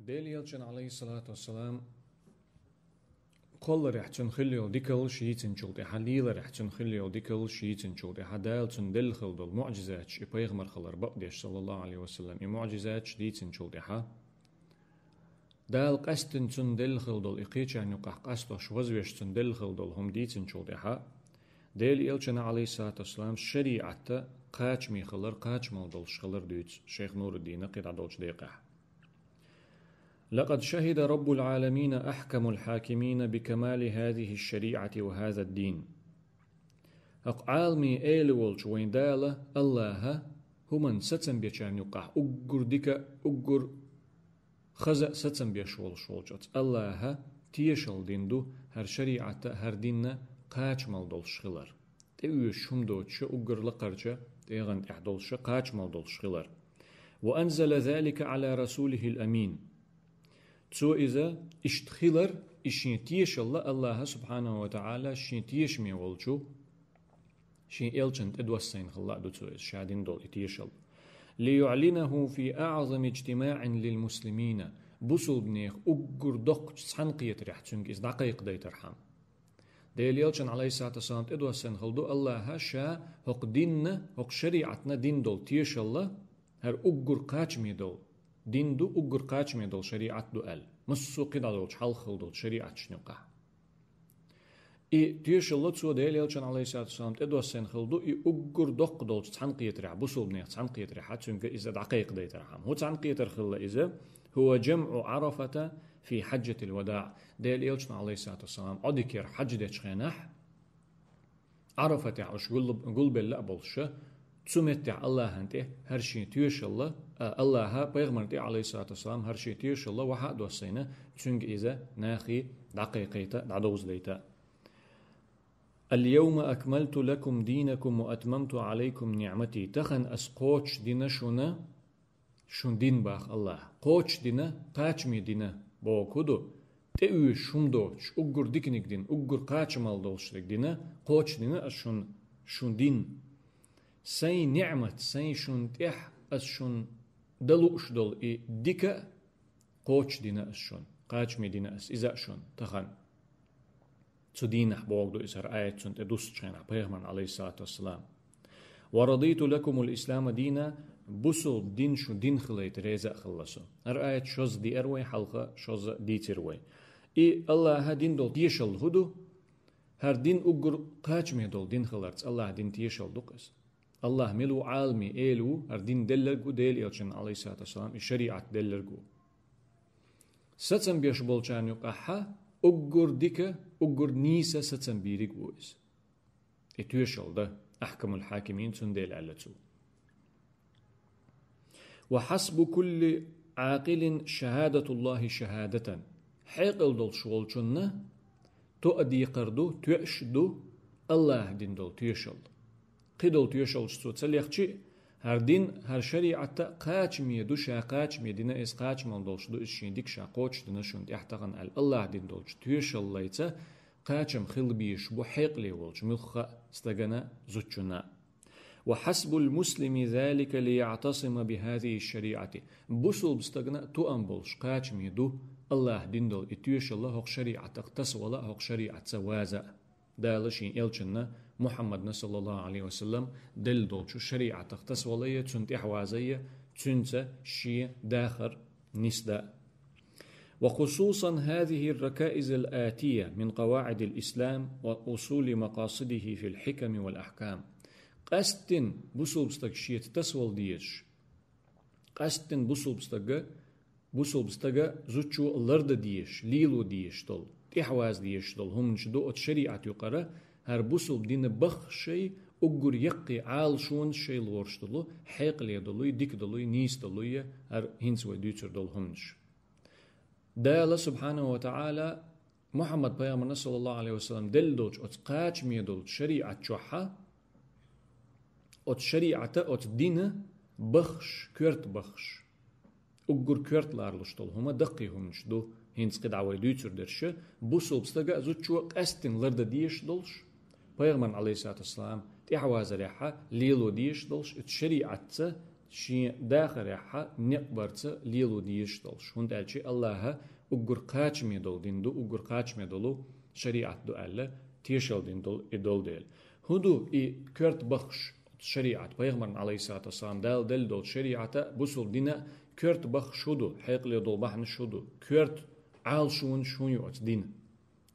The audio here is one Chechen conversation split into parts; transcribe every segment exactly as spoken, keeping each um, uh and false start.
Дела Элчан, алейхиссалату вассалам, кхолларехь цуьнан хилла йолу дикаллаш йийцинчул тӀаьхьа, лийларехь цуьнан хилла йолу дикаллаш йийцинчул тӀаьхьа, Дала цунна делла хилла долу муӀжизаташ, и пайхамар хилар бакъдеш, саллаллаху алейхи ва саллам, и муӀжизаташ дийцинчул тӀаьхьа, Дала къаьстина цунна делла хилла долу, и кхечарна юкъахь къастош вазвеш цунна делла хилла долу хӀума дийцинчул тӀаьхьа, Дела Элчана, алейхиссалату вассалам, шариӀатта кхачаме хилар, кхачамалла долуш хилар дуьйцу шайх Нуруддина кхидӀа долчу декъехь. لقد شهد رب العالمين أحكم الحاكمين بكمال هذه الشريعة وهذا الدين. ХӀокху Ӏаламийн Эла волчу вайн Дала, Аллаха, хӀуманна сацам бечарна юкъахь уггар дика, уггар хаза а сацам беш волуш волчу оцу Аллаха тешалла дина ду хӀара шариӀат а, хӀара дин а кхачамалла долуш хилар. ТӀеоьшуш хӀума доцуша, уггар лакхарча тӀегӀан тӀехь долуша кхачамалла долуш хилар. وأنزل ذلك على رسوله الأمين. Цо иза иштта хилар, и шен тешалла Аллаха субхьанаху ва таӀала шен тешаме волчу шен элчанна тӀедоссийна хилла а ду цо иза, ша дина долу и тешалла. ليعلنه في أعظم اجتماع للمسلمين. Бусулбанех уггар доккхачу цхьаьнакхетарехь цуьнга иза дӀакхайкхадайтархьама. Дела Элчанна, алейхиссалату вассалам, тӀедоссийна хилла ду Аллаха ша хӀокху динна, хӀокху шариӀатна дина долу тешалла, хӀара уггар кхачаме долу дин ду, уггар кхачаме долу шариӀат ду аьлла, массо а кхидӀа долчу хьалха хилла долчу шариӀаташна юкъахь. И тешалла цо Дела Элчанна, алейхиссалату вассалам, тӀедоссийна хилла ду, и уггар доккха долчу цхьаьнакхетарехь, бусулбанех цхьаьнакхетарехь цуьнга иза дӀакхайкхадайтархьама. ХӀун цхьаьнакхетар хилла иза? هو جمع عرفة في حجة الوداع. Дела Элчано, алейхиссалату вассалам, Ӏодикера хьадж дечу хенахь, Ӏарафатехь уьш гул-, гулбелла а болуша, цу меттехь Аллахьан тӀе хӀара шен тешалла, а, Аллаха пайхамарна тӀе, алейхиссалату вассалам, хӀара шен тешалла вахьа а доссийна, цуьнга иза нахе дӀакхайкхийта, дӀадовзадайта. اليوم أكملت لكم دينكم وأتممت عليكم نعمتي. Тахана ас кхочушдина шуна шун дин, баха Аллаха. Кхочушдина, кхачаме дина бохург хӀун ду? ТӀеоьшуш хӀума доцуш, уггар диканиг дина, уггар кхачамалла долуш дерг дина, кхочушдина ас шун, шун дин. Сайн ниӀмат, сайн шун тӀехь ас шун дан лууш долу и дика а кхочушдина ас шун, кхачаме дина ас иза а шун тахана. Цу дийнахь бохург ду иза, хӀара аят цунна тӀе дуссучу хенахь пайхамарна, алейхиссалату вассалам. ورضيت لكم الإسلام دينا, бусулба дин шун дин хилийта реза а хилла со. ХӀара аят шозза деара вай, хьалха шозза дийцира вай. И Аллаха дина долу тешалла хӀун ду? ХӀара дин уггар кхачаме долу дин хиларца Аллаха дина тешалла ду-кх иза. Аллах мила ву, Ӏаламийн Эла ву, хӀара дин делларг ву, Дела Элчанна, алейхиссалату вассалам, и шариӀат делларг ву. Сацам беш болчарна юкъахьа уггар дика, уггар нийса сацам бийриг а ву иза. И тоьшалла дан, ахкамул хьакимин, цундела аьлла цо. وحسب كل عاقل شهادة الله شهادة. Хьекъал долуш волчунна тоъа декхар ду, тоьаш ду Аллаха дина долу тоьшалла. Кхидолу тоьшаллаш цо ца лехчи а, хӀара дин, хӀара шариӀат а кхачаме ду, ша кхачаме дина, иза кхачамалла долуш ду, иза шен дика ша кхочушдина шуна тӀехь тахана аьлла, Аллаха дина долчу тоьшаллайца кхачам хила безаш бу хьекъале волчу муьлхха а стагана, зудчунна а. وحسب المسلم ذلك ليعتصم بهذه الشريعة. Бусулба стагана а тоам болуш кхачаме ду Аллаха дина долу и тоьшалла, хӀокху шариӀатах тасавала а, хӀокху шариӀатца ваза а. Дала шен элчанна, Мухьаммадна, саллаллаху алейхи ва саллам, делла долчу шариӀатах тасавала а, цунна тӀехь ваза а, цуьнца шен дахар нисда а. وخصوصا هذه الركائز الآتية من قواعد الإسلام وأصول مقاصده في الحكم والأحكام. Къаьсттина бусулба стаг шеца тасавала дезаш, къаьсттина бусулба стага, бусулба стага зудчо лардан дезаш, лело дезаш долу, тӀехь ваза дезаш долу хӀуманаш ду оцу шариӀат юкъара, хӀара бусулба дина баххаший, уггар яккхий Ӏалашонаш шай лоруш долу, хьекъале долуй, дика долуй, нийса долуй, хӀара хӀинца вай дуьйцур долу хӀуманаш. Дала, субхьанаху ва таӀала, Мухьаммад пайхамарна, саллаллаху алейхи ва саллам, делла долчу оцу кхачаме долчу шариӀат чохьа, оцу шариӀата, оцу дина баххаш, коьрта баххаш, уггар коьрта ларалуш долу хӀума даккхий хӀуманаш ду, хӀинца кхидӀа вай дуьйцур дерша, бусулба стага а, зудчо а къаьсттина лардан дезаш долуш, пайхамарна, алейхиссалату вассалам, тӀехь вазарехьа лело дезаш долуш, оцу шариӀатца шен дахарехьа некъ барца лело дезаш долуш. ХӀунда аьлча Аллаха уггар кхачаме долу дин ду, уггар кхачаме долу шариӀат ду аьлла, тешал дин долу и долу дела. ХӀун ду и коьрта баххаш шариӀат? Пайхамарна, алейхиссалату вассалам, Дала делла долчу шариӀата, бусул дина коьрта баххаш хӀун ду, хьекъале долу бахьанаш хӀун ду? Коьрта Ӏалашонаш хӀун ю оцу дина?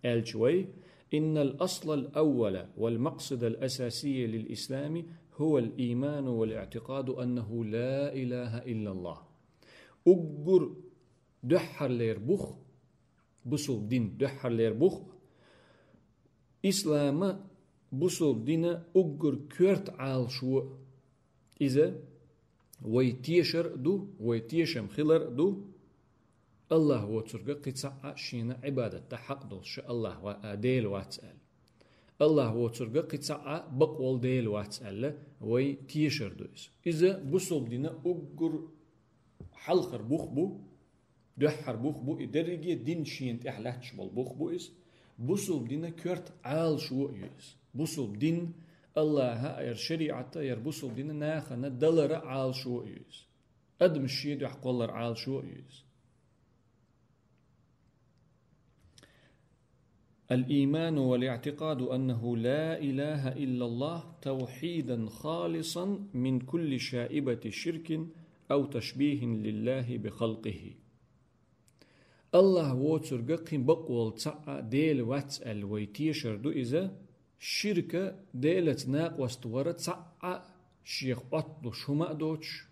Аьлча вай: «إن الأصل الأول والمقصد الأساسي للإسلام هو الإيمان والاعتقاد أنه لا إله إلا الله». Уггар дуьххьарлера бух, бусул дин дуьххьарлера бух, ислама, бусул дина уггар коьрта Ӏалашо а, иза вай тешар а ду, вай тешам хилар а ду, Аллах воцурга кхин цхьа а шена Ӏибадат дан хьакъ долуш Аллах ва-, а, Дела вац аьлла. Аллах воцурга кхин цхьа а бакъволу Дела вац аьлла, вай тешар ду иза. Иза бусул дина уггар хьалхара бух бу, дуьххьара бух бу, и дерриге дин шена тӀехь лаьтташ болу бух бу иза. Бусул дина коьрта Ӏалашо а ю иза. Бусул дин Аллаха, яр шариӀата, яр бусул дина нахана далара Ӏалашо а ю иза. Адамаш шен дуьхьа кхоллар Ӏалашо а ю иза. الإيمان والاعتقاد أنه لا إله إلا الله توحيدا خالصا من كل شائبة شرك أو تشبيه لله بخلقه. Аллах воцурга кхин бакъволу цхьа а Дела вац аьлла вай тешар ду иза, ширка, Делаца накъост вара цхьа а шех Ӏотталуш хӀума а доцуш,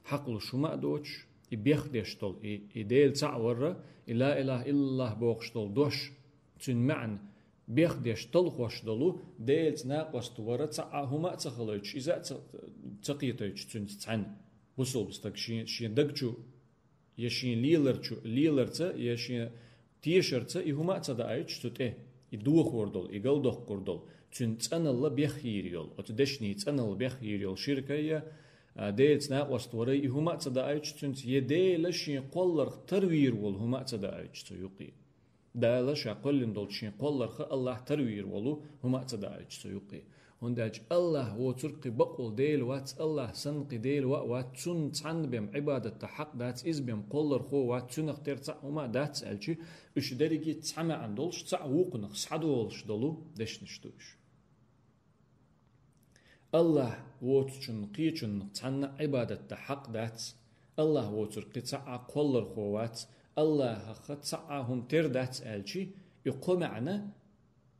хьакхалуш хӀума а доцуш, и бехдеш долу, и, и Дела цхьаъ варра, и ла илаха иллаллах бохуш долу дош, цуьнан маьӀна бехдеш талхош долу, Делаца накъост вара цхьа а хӀума а ца халойтуш, иза а ца, ца кхетойтуш цуьнца цхьаьна. Бусулба стаг шен, шен даг чу я шен леларчу, леларца, я шен тешарца и хӀума а ца даийтуш цу тӀе, и дохор долу, и галдоккхур долу, цуьнан цӀаналла бехйийр йолу, оцу дешнийн цӀаналла бехйийр йолу ширкай я, а, Делаца накъост варай и хӀума а ца даийтуш цуьнца, я Дела шен кхолларх тарвийр волу хӀума а ца даийтуш цу юкъе. Дала ша кхоьллина долчу шен кхолларха Аллах тарвийр волу хӀума а ца даийтуш цу юкъе. ХӀунда аьлча Аллах воцург кхин бакъволу Дела вац, Аллах санна кхин Дела ваъ вац, цунна цхьанна бен Ӏибадат дан хьакъ дац, иза бен кхоллархо вац, цуьнах тера цхьа а хӀума а дац аьлча, уьш дерриге цхьа маьӀна долуш, цхьа а вукхунах схьадолуш долу дешнаш ду уьш. Аллах воцучунна кхечунна цхьанна а Ӏибадат дан хьакъ дац, Аллах воцург кхин цхьа а кхоллархо вац, Аллахах цхьа а хӀума тера дац аьлча, и кхо маьӀна,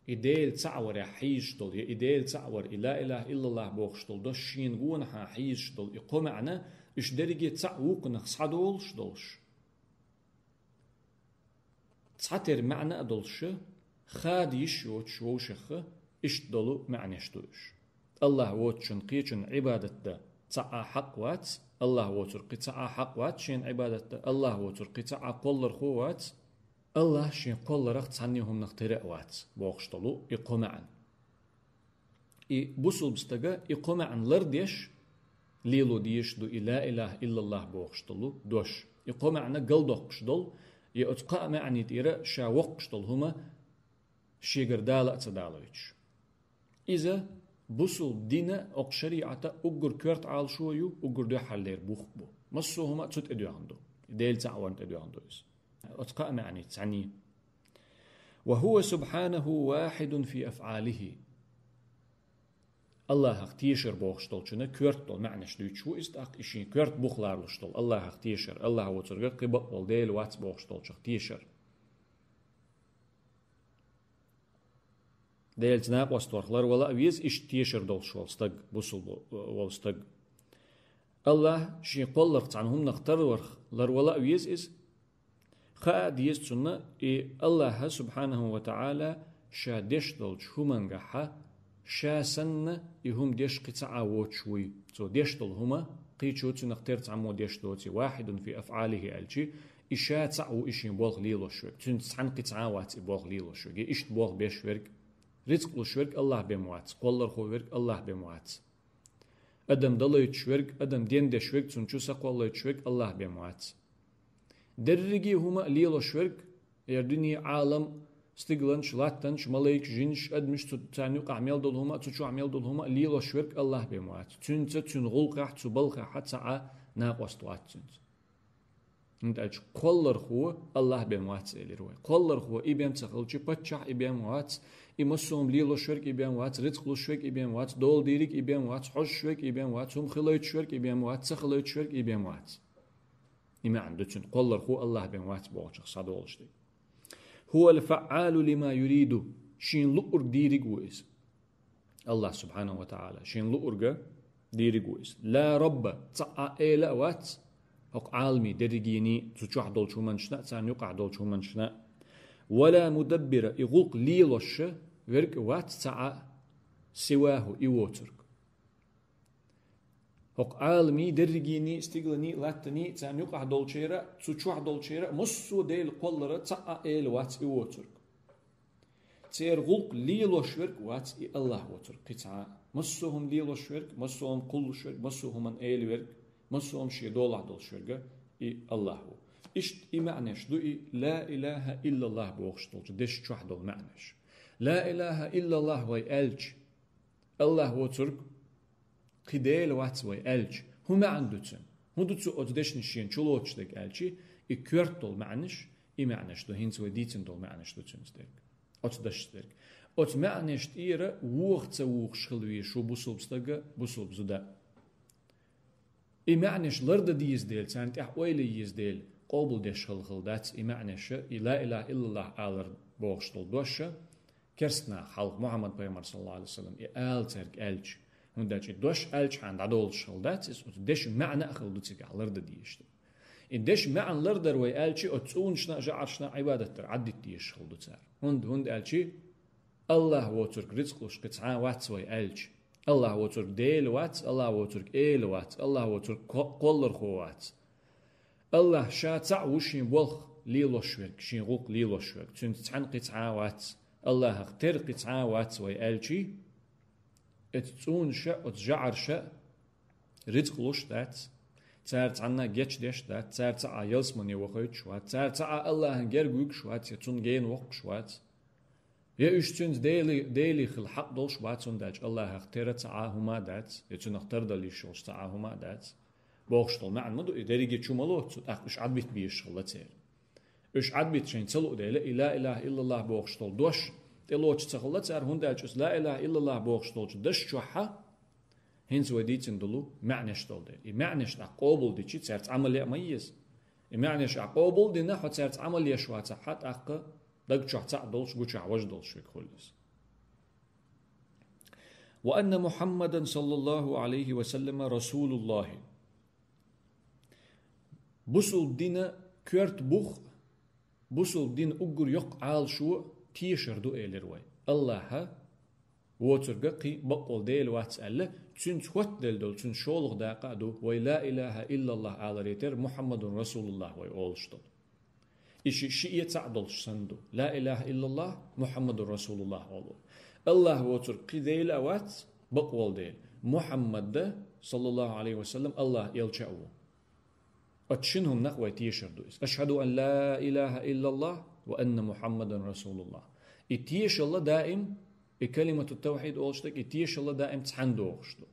и Дела цхьаъ варехь хьийзаш долу, я и Дела цхьаъ вар, и ла илаха иллаллах бохуш долу дош шена гонахьа хьийзаш долу и кхо маьӀна, уьш дерриге цхьа а вукхунах схьадолуш долуш, цхьатера маьӀна а долуша, хада йиш йоцуш вовшахха, иштта долу маьӀнеш ду уьш. Аллах воцучун кхечун Ӏибадат дан цхьа а хьакъ вац, Аллах воцург кхин цхьа а хьакъ вац шена Ӏибадат дан, Аллах воцург кхин цхьа а кхоллархо вац, Аллах шен кхолларах цхьанне хӀуманах тера а вац, бохуш долу и кхо маьӀна. И бусулба стага и кхо маьӀна лардеш, лело дезаш ду и ла илаха иллаллах бохуш долу дош. И кхо маьӀна галдоккхуш долу, и оцу кхаа маьӀний тӀера ша воккхуш долу хӀума шегара дала а ца далойтуш. Иза бусул дина, окху шариӀата уггар коьрта Ӏалашо ю, уггар дуьххьарлера бух бу. Массо а хӀума а цу тӀе доьгӀна ду. Дела цхьаъ варна тӀе доьгӀна ду иза. Оцу кхаа маьӀний цхьаьний. وهو سبحانه واحد في أفعاله. Аллахах тешар бохуш долчунна коьрта долу маьӀнаш дуьйцуш ву иза тӀаккха, и шен коьрта бух ларалуш долу Аллахах тешар, Аллах воцурга кхин бакъволу Дела вац бохуш долчух тешар. Делаца накъост варх ларвала а веза иштта тешар долуш волу стаг, бусул бо-, волу стаг. Аллах шен кхолларх цхьана хӀуманах тарварх ларвала а веза иза. Хаа а деза цунна, и Аллаха, субхьанаху ва таӀала, ша деш долчу хӀумангахьа, ша санна, и хӀума деш кхин цхьа а воцуш вуй. Цо деш долу хӀума, кхечо цунах тера цхьаммо деш доций, вахидун фи афъалихи аьлчи, и ша цхьаъ ву и шен болх лелош верг, цуьнца цхьаьна кхин цхьа а вац и болх лелош верг, и иштта болх беш верг, рицкъ луш верг Аллах бен вац, кхоллархо верг Аллах бен вац. Адам далойтуш верг, адам дендеш верг, цунна чу сакхоллойтуш верг Аллах бен вац. Дерриге а хӀума а лелош верг, яр дуьне, Ӏалам, Стигланаш, латтанаш, малайкаш, жинаш, адамаш, цу, царна юкъахь мел долу хӀума а, цу чохь мел долу хӀума а лелош верг Аллах бен вац. Цуьнца, цуьнан гӀуллакхехь, цу балхахь цхьа а накъост вац цуьнца. ХӀунда аьлча кхоллархо Аллах бен вац, элира вай. Кхоллархо и бен ца хилча, паччахь и бен вац, и массо а хӀума лелош верг и бен вац, рицкъ луш верг и бен вац, дола дийриг и бен вац, хьожуш верг и бен вац, хӀума хилойтуш верг и бен вац, ца хилойтуш верг и бен вац. И маьӀна ду цуьнан, кхоллархо Аллах бен вац бохучух схьадолуш дерг. «Хьуал фаъалу лима юриду», шен луург дийриг ву иза. Аллах субхьанаху ва таӀала шен луурга дийриг ву иза. «Ла робба», цхьа а эла а вац хӀокху Ӏаламийн дерригений, цу чохь долчу хӀуманашна а, царна юкъахь долчу хӀуманашна а. «Ва ла мудаббира», и гӀуллакх лелош верг а вац цхьа а, «сиваху», и воцург. ХӀокху Ӏаламийн дерригений, стигланий, латтаний, царна юкъахь долчеран а, цу чохь долчеран а, массо а Делан кхолларан цхьа а эла вац и воцург. Церан гӀуллакх лелош верг а вац и Аллах воцург кхин цхьа а. Массо а хӀума лелош верг, массо а хӀума кхуллуш верг, массо а хӀуманна эла верг, массо а хӀума шен долахь долуш верг а и Аллах ву. Иштта и маьӀнаш ду и «Ла илаха иллаллах» бохуш долчу дешан чохь долу маьӀнаш. «Ла илаха иллаллах» вай аьлча, Аллах воцург кхин Дела вац вай аьлча, хӀун маьӀна ду цуьнан? ХӀун ду цу оцу дешнаш шена чулоцуш дерг аьлча, и коьрта долу маьӀнаш, и маьӀнаш ду, хӀинца вай дийцина долу маьӀнаш ду цуьнца дерг. Оцу дашца дерг. Оцу маьӀнаш тӀера воха ца вухуш хила веза шу бусулба стага, бусулба зуда. И маьӀнаш лардан деза дела, царна тӀехь ойла еза дела, къобалдеш хала хала дац и маьӀнаша, и «Ла илаха иллаллах» алар бохуш долу доша, керстанах хьалха Мухьаммад пайхамар, саллаллаху Ӏалайхи ва саллам, и ала цаьрга аьлча. ХӀунда аьлча и дош аьлча хьан дӀадолуш хала дац, иза оцу дешан маьӀна а хала ду цигахь лардан дезаш. И дешан маьӀна лардар вай аьлча, оцу цӀунашна а, жаӀаршна а Ӏибадат дар Ӏаддита дезаш хала ду цара. ХӀунда, хӀунда аьлча Аллах воцург рицкъ луш кхин цхьа а вац вай аьлча. Аллах воцург Дела вац, Аллах воцург эла вац, Аллах воцург ко-, кхоллархо вац. Аллах ша цхьаъ ву шен болх лелош верг, шен гӀуллакх лелош верг. Цуьнца цхьаьна кхин цхьа а вац. Аллахах тера кхин цхьа а вац вай аьлча, эцу цӀунаша а, оцу жаӀарша а рицкъ луш дац. Цара цхьанна а гечдеш дац, цара цхьа а ялсамане вахийтуш вац, цара цхьа а Аллахьан герга вуьгуш вац, я цунна гена воккхуш вац. Я уьш цуьнца Дели-, Дели хила хьакъ долуш бац, хӀунда аьлча Аллахьах тера цхьа а хӀума а дац, я цунах тардала йиш йолуш цхьа а хӀума а дац. Бохуш долу маьӀна ма ду, и дерриге чу ма лоцу, тӀаккха уьш Ӏадбита безаш хилла церан. Уьш Ӏадбита шайн ца луъу дела, и «Ла илаха иллаллах» бохуш долу дош тӀелоцуш ца хилла цара, хӀунда аьлча уьш «Ла илаха иллаллах» бохуш долчу даш чохьа, хӀинца вай дийцина долу маьӀнаш долу дела. И маьӀнаш тӀаккха къобалдичи, цаьрца Ӏамал яа ма еза. И маьӀнаш а къобалдина, хьо цаьрца Ӏамал еш вацахьа, тӀаккха даг чохь цхьаъ долуш, гучахь важа долуш верг хуьлу иза. «Ва анна Мухьаммадан саллаллаху Ӏалайхи ва саллама расулуллахи». Бусулба дина коьрта бух, бусулба дина уггар йоккха Ӏалашо тешар ду, элира вай. Аллахьа воцурга кхин бакъволу Дела вац аьлла, цуьнца хоттаделла долу, цуьнан шолгӀа дакъа а ду, вай «Ла илаха иллаллах» аларе терра, «Мухьаммадун расулуллах» вай олуш долу. И ши, шиъ а цхьаъ долуш санна ду. «Ла илаха иллаллах, Мухьаммадун расулуллах» олу. Аллах воцург кхин Дела а вац, бакъволу Дела. Мухьаммад, саллаллаху Ӏалайхи ва саллам, Аллах элча а ву. Оцу шина хӀуманах вай тешар ду иза. «Ашхьаду ан ла илаха иллаллах ва анна Мухьаммадан расулуллах». И тешалла даим, и калимату тавхьид олуш дерг, и тешалла даим цхьаьна догӀуш ду.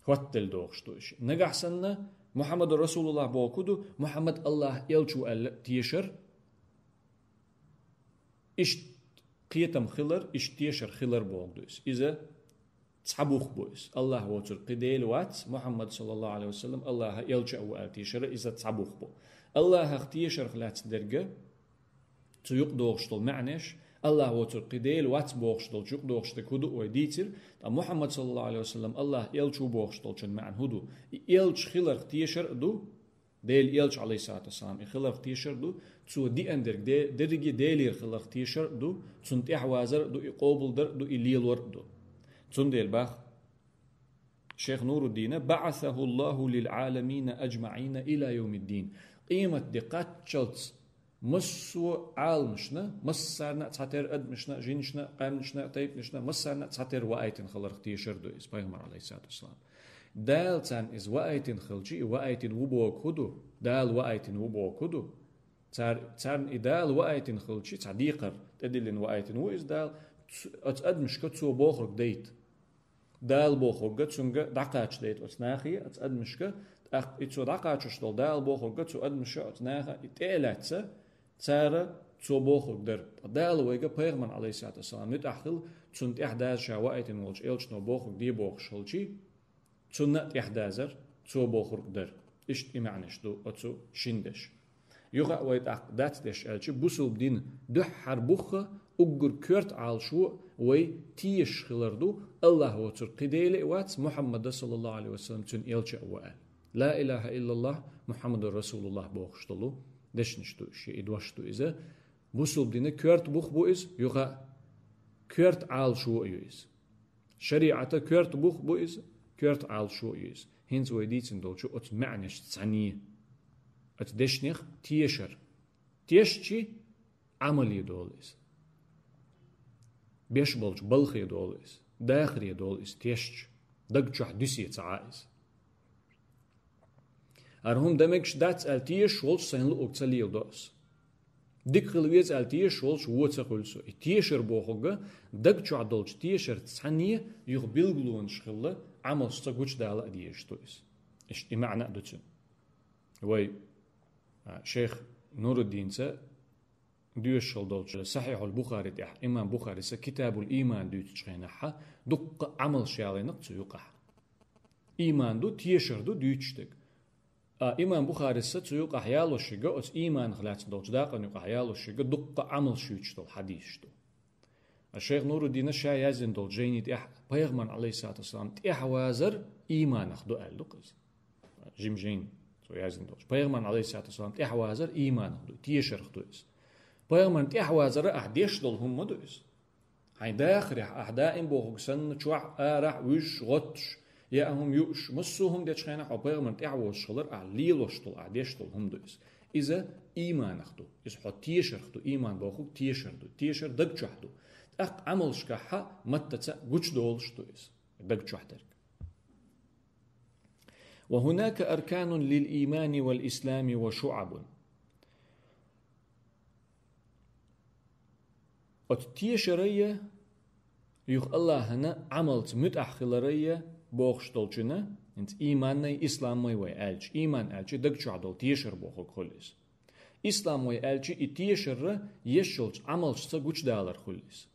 Хоттаделла догӀуш ду и шиъ. Нагахь санна, Мухьаммаду расулуллах боху ду, Мухьаммад Аллах элча ву аьлла тешар, иштта кхетам хилар, иштта тешар хилар боху ду иза. Иза цхьа бух бу иза. Аллах воцург кхин Дела вац, Мухьаммад, саллаллаху Ӏалайхи ва саллам, Аллаха элча а ву аьлла тешара, иза цхьа бух бу. Аллахах тешарх лаьцна дерга, цу юкъадогӀуш долу маьӀнеш, Аллах воцург кхин Дела вац бохуш долчу юкъадогӀуш дерг хӀун ду вай дийцира, ткъа Мухьаммад, саллаллаху Ӏалайхи ва саллам, Аллах элча ву бохуш долчун маьӀна хӀун ду? И элча хиларх тешар а ду, Делан элча, Ӏалайхиссалату вассалам, и хиларх тешар а ду, цо диъна дерг де-, дерриге Делера хиларх тешар а ду, цунна тӀаьхьавазар а ду, и къобалдар а ду, и лелор а ду. Цундела бах Шейх Нуруддина: «БаӀасаху Аллаху лил Ӏаламина аджмаӀина ила йовмиддин». Къемат де кхаччалц массо а Ӏаламашна, массарна а цхьатера адамашна а, жинашна а, къаьмнашна а, тайпанашна а, массарна а цхьатера ваийтина хиларх тешар ду иза, пайхамар, Ӏалайхиссалату вассалам. Дала царна иза ваийтина хилча, и ваийтина ву боху хӀун ду? Дала ваийтина ву боху хӀун ду? Цар, царна и Дала ваийтина хилча, цхьа декхар тӀедиллина ваийтина ву иза Дала, ц-, оцу адамашка цо бохург дайта. Дала бохург цуьнга дӀакхачадайта оцу нахе, оцу адамашка, тӀаккха и цо дӀакхачош долу Дала бохург цу адамаша, оцу наха и тӀе а лаьцна, цара цо бохург дара. Ткъа Дала вайга пайхамар, алейхиссалату вассалам, муьтӀахь хила, цунна тӀаьхьа даза ша ваийтина волчу элчано бохург де бохуш хилча, цунна а тӀаьхьадазар, цо бохург дар. Иштта и маьӀнаш ду оцу шина деша. Юха а вай тӀаккха дац деш аьлча, бусулба дина дуьххьара бухха уггар коьрта Ӏалашо вай тешаш хилар ду, Аллах воцург кхин Дела а вац, Мухьаммада, саллаллаху алейхи ва саллам, цуьнан элча а ву аьлла. Ла илаха иллаллах, Мухьаммадур Расулуллах бохуш долу дешнаш ду, ши и дош ду иза. Бусулба дина коьрта бух бу иза, юха а коьрта Ӏалашо а ю иза. ШариӀата коьрта бух бу иза, коьрта Ӏалашо а ю иза. ХӀинца вай дийцина долчу оцу маьӀнашца цхьаьна. Оцу дешнех тешар. Тешчи Ӏамале долу иза. Беш болчу балхе долу иза. Дахаре долу иза тешча. Даг чохь дуьсе ца Ӏа иза. ХӀара хӀума дан мегаш дац аьлла тешаш волчу сайн луъург ца леладо ас. Дика хила веза аьлла тешаш волчу вон ца хуьлу со. И тешар бохург даг чохь долчу тешарца цхьаьна юха билгалонаш хилла, Ӏамалшца гучудала а дезаш ду иза. Иштта и маьӀна а ду цуьнан. Вай, а, шайх Нуруддинца доьшуш хила долчу Сахьихьул Бухари тӀехь, имам Бухариса Китабул Иман дуьйцучу хенахь, дуккха а Ӏамалш ялийнарг цу юкъахь. Иман ду, тешар ду дуьйцуш дерг. А имам Бухариса цу юкъахь ялош ерг, оцу иманах лаьцна долчу дакъана юкъахь ялош ерг дуккха а Ӏамалш юьйцуш долу хьадисаш ду. А шайх Нуруддина ша яздина долчу жайни тӀехь пайхамарна, алейхиссалату вассалам, тӀаьхьавазар иманах ду аьлла ду-кх иза. Жим жайна цо яздина долчу. Пайхамарна, алейхиссалату вассалам, тӀаьхьавазар иманах ду, тешарх ду иза. Пайхамарна тӀаьхьавазар ахь деш долу хӀума ма ду иза. Хьайн дахарехь ахь даим бохург санна, чохь, арахь, вуьжуш, гӀоттуш, яа хӀума юуш, массо а хӀума дечу хенахь хьо пайхамарна тӀаьхьавозуш хилар, ахь лелош долу, ахь деш долу хӀума ду иза. Иза иманах ду. Иза хьо тешарх ду, иман бохург тешар ду. Тешар даг чохь ду. ТӀаккха Ӏамалшкахь маттаца гучудолуш ду иза. Даг чохь дерг. وهناك أركان للإيمان والإسلام وشعب. Оцу тешарайя, юха Аллахьана Ӏамалца муьтӀахь хиларайя бохуш долчуьнан, хӀинца ийманнай, исламмай вай аьлча, ийман аьлча даг чохь долу тешар бохург хуьлу иза. Ислам вай аьлча, и тешарра еш йолчу Ӏамалшца гучудалар хуьлу иза.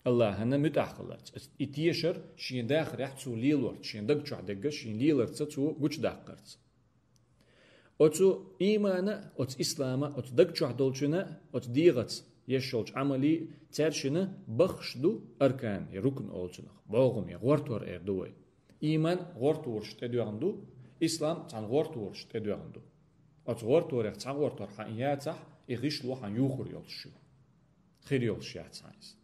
Аллахьана муьтӀахь хиларца. И тешар шен дахарехь цо лелорца, шен даг чохь дегга шен леларца цо гучудаккхарца. Оцу иймана, оцу ислама, оцу даг чохь долчуьна, оцу дегӀаца еш йолчу Ӏамалий, цаьршина баххаш ду аркан, я рукн олу цунах, бӀогӀам, я гӀортор эр ду вай. Ийман гӀортораш тӀедоьгӀна ду, ислам цхьана гӀортораш тӀедоьгӀна ду. Оцу гӀорторех цхьа гӀортор хьан яцахь, и гӀишло хьан юхур йолуш ю. Хир йолуш яц хьан иза.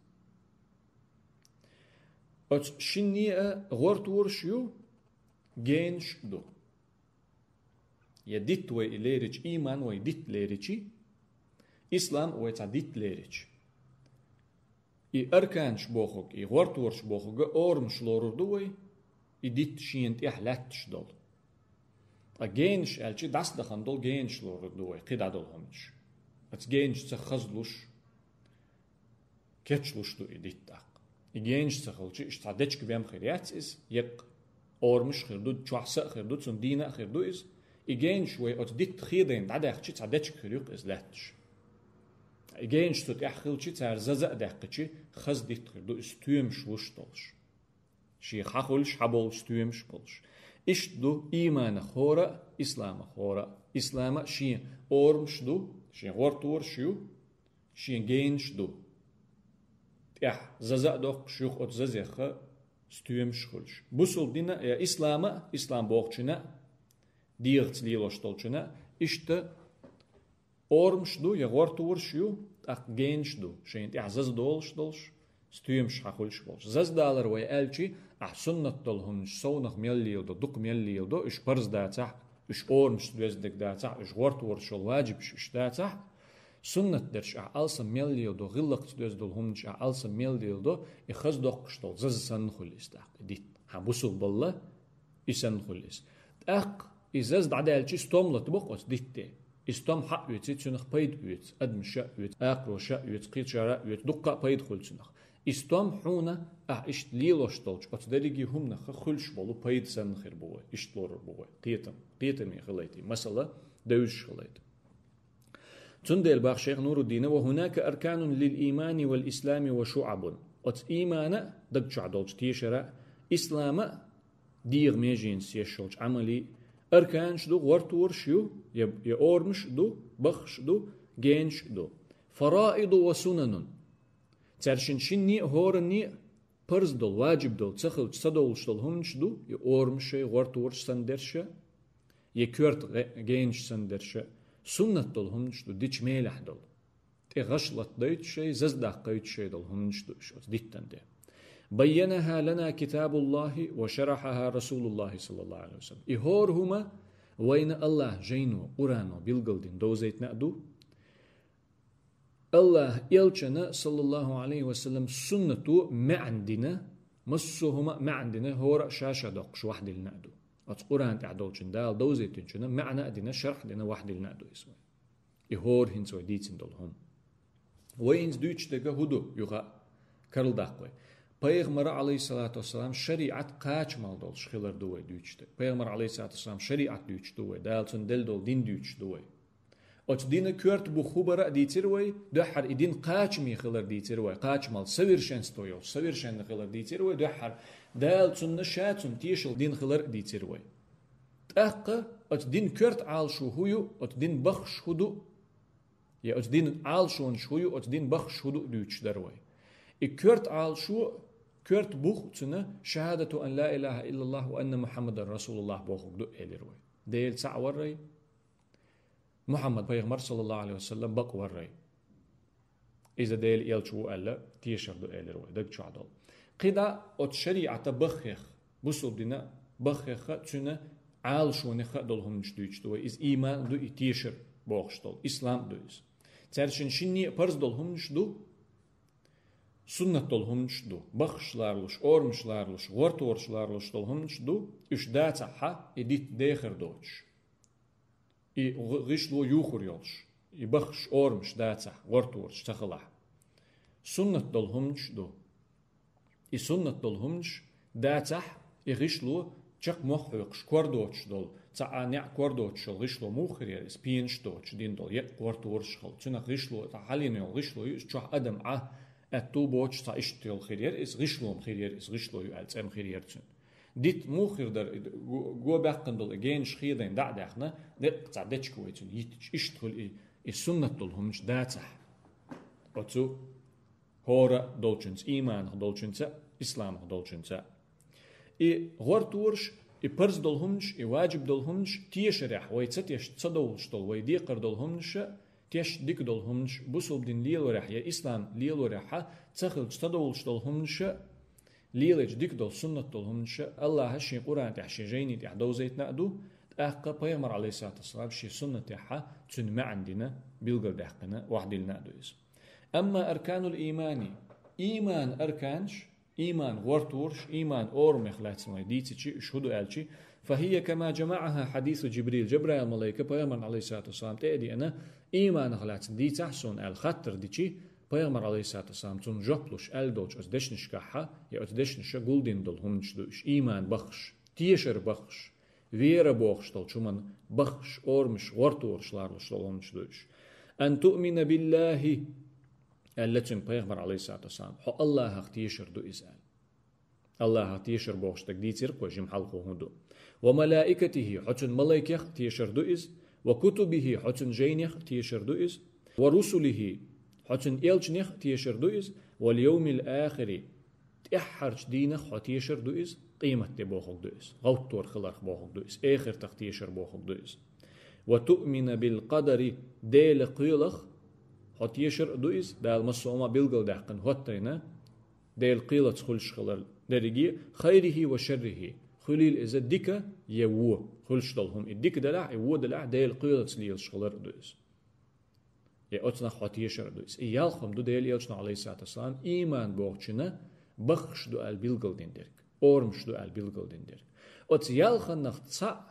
Оцу шинне а гӀортораш ю, генаш ду. Я дитт вай и лерича, ийман вай дитт леричи, ислам вай цхьа дитт леричи. И арканаш бохург, и гӀортораш бохург орамаш лорур ду вай, и дитт шена тӀехь лаьтташ долу. Ткъа генаш аьлча, дӀасадахана долу генаш лорур ду вай, кхидӀа долу хӀуманаш. Оцу генашца хазлуш, кечлуш ду и дитт тӀаккха. И генаш ца хилча, иштта цхьа дечка бем хир яц иза, еккъа орамаш хир ду, чохь са а хир ду, цунна дийна а хир ду иза. И генаш вай оцу дитт хедайна дӀадаьхча, цхьа дечка хир ю-кх иза лаьтташ. И генаш цу тӀехь хилча, цара заза а даьккхича, хаза дитт хир ду иза, стоьмаш луш долуш. Шен хьан хуьлуш, хьан болуш, стоьмаш болуш. Иштта ду ийманах хӀора а, исламах хӀора а. Ислама шен орамаш ду, шен гӀортораш ю, шен генаш ду. ТӀехь заза а доккхуш, юха оцу зазеха стоьмаш хуьлуш. Бусулба дина а, я ислама а, ислам бохучуьна а, дегӀаца лелош долчуьна а, иштта орамаш ду, я гӀортораш ю, тӀаккха генаш ду, шайна тӀехь заза долуш долуш, стоьмаш хьан хуьлуш болуш. Заза далар вай аьлчи, ахь суннат долу хӀуманаш совнах мел леладо, дукха мел леладо, уьш парз дацахь, уьш орамашца доьзна дерг дацахь, уьш гӀортораш йолу ваджибаш уьш дацахь, суннат дерш ахь алсам мел леладо, гӀиллакхца доьзна долу хӀуманаш ахь алсам мел леладо, и хаза доккхуш долу заза санна хуьлу иза тӀаккха, и дитт. Хьан бусулбалла и санна хуьлу иза. ТӀаккха и заза дӀадаьлчи стом лата боккъу оцу дитте. И стом хьа а оьций, цуьнах пайда оьцу, адамаша а оьцу, акхароша а оьцу, кхечара а оьцу, дуккха а пайда хуьлу цуьнах. И стом хьуна, ахь иштта лелош долчу оцу дерриге хӀуманах хуьлуш болу пайда санна хир бу вай, иштта лорур бу вай. Кхетам, кхетаме хилайта, масала, девзаш хилайта. Цундела бах шайх Нуруддина: «Ва хӀунака арканун лил иймани вал ислами ва шуъабун». Оцу иймана а, даг чохь долчу тешара а, ислама а, дегӀан меженаш еш йолчу Ӏамалан арканаш ду, гӀортораш ю, я, я орамаш ду, баххаш ду, генаш ду. «Фараиду ва сунанун». Цаьршинна шинне а, хӀоранне а парз долу, ваджиб долу, ца хилча ца довлуш долу хӀуманаш ду, я орамаш шай, гӀортораш санна дерш а, я коьрта гӀе-, генаш санна дерш а, суннат долу хӀуманаш ду, дича мелехь долу. ТӀе гӀаш латадойтуш шай, заза даккхайтуш шай долу хӀуманаш ду уьш оцу диттан тӀе. «Баййанаха лана китабуллахи ва шарахьаха расулуллахи саллаллаху алейхи ва саллям». И хӀора хӀума вайна Аллахь жайно, Къуръано билгалдина, довзийтина а ду. Аллахь элчана, саллаллаху алейхи ва саллям, суннато маьӀна дина, массо а хӀума а маьӀна дина, хӀора а ша-ша доккхуш вахьдиллина а ду. Оцу Къуръан тӀехь долчун, Дала довзийтинчунна маьӀна а дина, шархь а дина, вахьдиллина а ду иза вай. И хӀора хӀинца вай дийцина долу хӀума. Вай хӀинца дуьйцуш дерг хӀун ду, юха карладаккха вай. Пайхамара, алейхиссалату вассалам, шариӀат кхачамалла долуш хилар ду вай дуьйцуш дерг. Пайхамара, алейхиссалату вассалам, шариӀат дуьйцуш ду вай, Дала цунна делла долу дин дуьйцуш ду вай. Оцу дина коьрта бух хӀун бара а дийцира вай, дуьххьара и дин кхачаме хилар дийцира вай, кхачамалла, совершенство йолуш, совершенный хилар дийцира вай, дуьххьара Дала цунна ша цунна тешалла дин хилар а дийцира вай. ТӀаккха оцу дин коьрта Ӏалашо хӀун ю, оцу дин баххаш хӀун ду, я оцу дин Ӏалашонаш хӀун ю, оцу дин баххаш хӀун ду дуьйцуш дара вай. И коьрта Ӏалашо, коьрта бух цуьнан шахьадату ан ла илаха иллаллах ва анна Мухаммадан расулуллах бохург ду элира вай. Дела цхьаъ варрай, Мухаммад пайхамар, саллаллаху алейхи ва саллям, бакъ варрай. Иза Делан элча ву аьлла, тешар ду элира вай, даг чохь долу. КхидӀа оцу шариӀата баххех, бусулба дина баххеха, цуьнан Ӏалашонеха долу хӀуманаш дуьйцуш ду вай. Иза ийман а ду, и тешар бохуш долу, ислам а ду иза. Цаьршинна шинне а парз долу хӀуманаш ду, суннат долу хӀуманаш ду, баххаш ларалуш, орамаш ларалуш, гӀортораш ларалуш долу хӀуманаш ду, уьш дацахьа, и дитт дехар доцуш. И гӀ-, гӀишло юхур йолуш, и баххаш орамаш дацахь, гӀортораш ца хилахь. Суннат долу хӀуманаш ду. И суннат долу хӀуманаш дацахь, и гӀишло чекх мох хьоькхуш, кор доцуш долу, цхьа а неӀ кор доцуш йолу гӀишло муха хир яра, иза пенаш доцуш дина долу, еккъа гӀортораш хилла. Цуьнах гӀишло, цхьа хьалийна йолу гӀишло ю, иза чохь адам Ӏа аьтту боцуш цхьа иштта йолу хир яра, иза гӀишло-м хир яра, иза гӀишло ю аьлла цӀе-м хир яра цуьнан. Дитт муха хир дара, и го, го баьккхина долу и генаш хедай дӀа а даьхна, деккъа цхьа дечка вай цуьнан йиттича, иштта хуьлу и, и суннат долу хӀуманаш дацахь. Оцу хӀора долчунца, ийманах долчунца, исламах долчунца. И гӀортуараш, и парз долу хӀуманаш, и ваджиб долу хӀуманаш тешарехь, вай ца тешна, ца довлуш долу, вай декхар долу хӀуманаш, тешна дика долу хӀуманаш, бусулба дин лелорехь я ислам лелорехьа, ца хилча ца довлуш долу хӀуманаш, лелайча дика долу, суннат долу хӀуманаш Аллаха шен Къуръан тӀехь, шен жайни тӀехь довзийтина а ду, тӀаккха пайхамар, алейхиссалату вассалам, шен суннатехьа цуьнан маьӀна дина, билгалдаьккхина, охьадиллина а ду иза. Амма арканул иймани, ийман арканаш, ийман гӀортуараш, ийман орамех лаьцна вай дийцичи, уьш хӀун ду аьлчи, фахия кама джама'аха хьадису Джибрил, Джабраил малайка пайхамарна, алейхиссалату вассалам, тӀе а деана, ийманах лаьцна дийцахь суна аьлла хаттар дичи, пайхамар, алейхиссалату вассалам, цунна жоп луш аьлла долчу оцу дешнашкахьа, я оцу дешнаша гулдина долу хӀуманаш ду уьш, ийман баххаш, тешар баххаш, вера бохуш долчу хӀуманна баххаш, орамаш, гӀортуараш ларалуш долу хӀуманаш ду уьш. Ан туъмина биллахи, аьлла цуьнга пайхамар, алейхиссалату вассалам, хьо Аллахах тешар ду иза аьлла. Аллахах тешар бохуш дерг дийцира кхо жим хьалхо хӀун ду. Ва малаикатихи, хьо цуьнан малайкех тешар ду иза. Ва кутубихи, хьо цуьнан жайнех тешар ду иза. Ва русулихи, хьо цуьнан элчанех тешар ду иза. Вал йовмил ахири, тӀаьххьарчу дийнах хьо тешар ду иза, къематде бохург ду иза, гӀовттор хиларх бохург ду иза, эхартах тешар бохург ду иза. Ва туъмина бил къадари, Делан кхелах хьо тешар а ду иза, Дала массо а хӀума билгалдаьккхина хӀоттайна, Делан кхелаца хуьлуш хилар дерриге, хайрихи ва шаррихи, хуьлийла иза дика я вон, хуьлуш долу хӀума и дика делахь, и вон делахь, Делан кхелаца лелаш хилар а ду иза. Я оцунах хьо тешар а ду иза. И ялх хӀума ду Делан элчано, алейхиссалату вассалам, ийман бохучунна баххаш ду аьлла билгалдина дерг, орамаш ду аьлла билгалдина дерг. Оцу ялханнах цхьаъ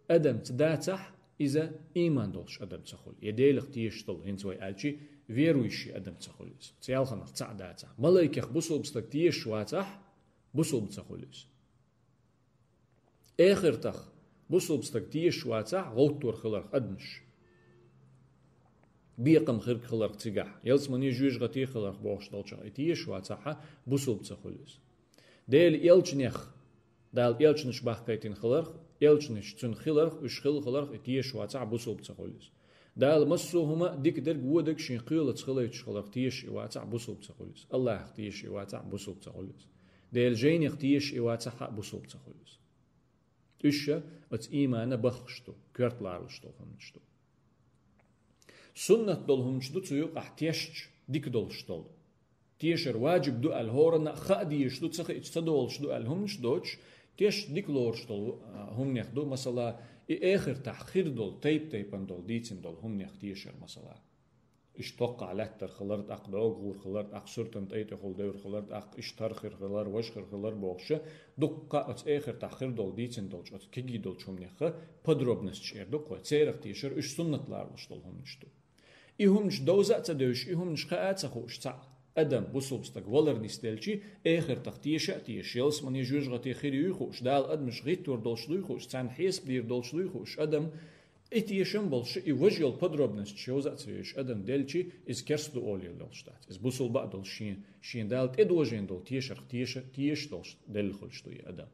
адамца дацахь, Иза ийман долуш адам ца хуьлу. Я Делах тешаш долу, хӀинца вай аьлчи, верующий адам ца хуьлу иза. Цу ялханах цхьаъ дацахь. Малайкех бусулба стаг тешаш вацахь, бусулба ца хуьлу иза. Эхартах бусулба стаг тешаш вацахь, гӀовттор хиларх адамаш. Бекхам хирг хиларх цигахь. Ялсамане жоьжахати хиларх бохуш долчохь, и тешаш вацахьа, бусулба ца хуьлу иза. Делан элчанех, Дала элчанаш бахкийтина хиларх, элчанаш цуьнан хиларх, уьш хилла хиларх, и тешаш вацахь, бусулба ца хуьлу иза. Дала массо а хӀума дика дерг, вон дерг шен кхелаца хилийтуш хиларх тешаш и вацахь, бусулба ца хуьлу иза. Аллахьах тешаш и вацахь, бусулба ца хуьлу иза. Делан жайнех тешаш и вацахьа, бусулба ца хуьлу иза. Уьш ша оцу иймана баххаш ду, коьрта ларалуш долу хӀуманаш ду. Суннат долу хӀуманаш ду цу юкъахь тешча дика долуш долу. Тешар ваджиб ду аьлла, хӀоранна а хаа дезаш ду, ца хиъча ца долуш ду аьлла хӀуманаш доцуш, тешча дика лоруш долу, а, хӀуманех ду, масала, и эхартахь хир долу, тайп-тайпана долу, дийцина долу хӀуманех тешар, масала. Иштта токкхахь лаьттар хилар, тӀаккха доггӀур хилар, тӀаккха суьртан тӀай тӀехула девр хилар, тӀаккха иштта хӀара хир хилар, важа хир хилар бохуша, дуккха оцу эхартахь хир долу, дийцина долчу оцу кегий долчу хӀуманеха подробносташ эр ду кхо, церах тешар, уьш суннат ларалуш долу хӀуманаш ду. И хӀуманаш довза а ца девзаш, и хӀуманаш хаа а ца хууш, цхьаъ адам, бусулба стаг валар нисделчи, эхартах теша а тешаш, ялсамане жоьжахати хир юй хууш, Дала адамаш гӀиттор долуш дуй хууш, царна хьесап дийр долуш дуй хууш, адам и тешам болуш, и важа йолу подробносташ йовза а ца йовзаш адам делчи, иза керста ду олийла долуш дац. Иза бусулба а долуш шен, шен Дала тӀедожийна долу тешарх теша, теша долуш делла хуьлуш ду и адам.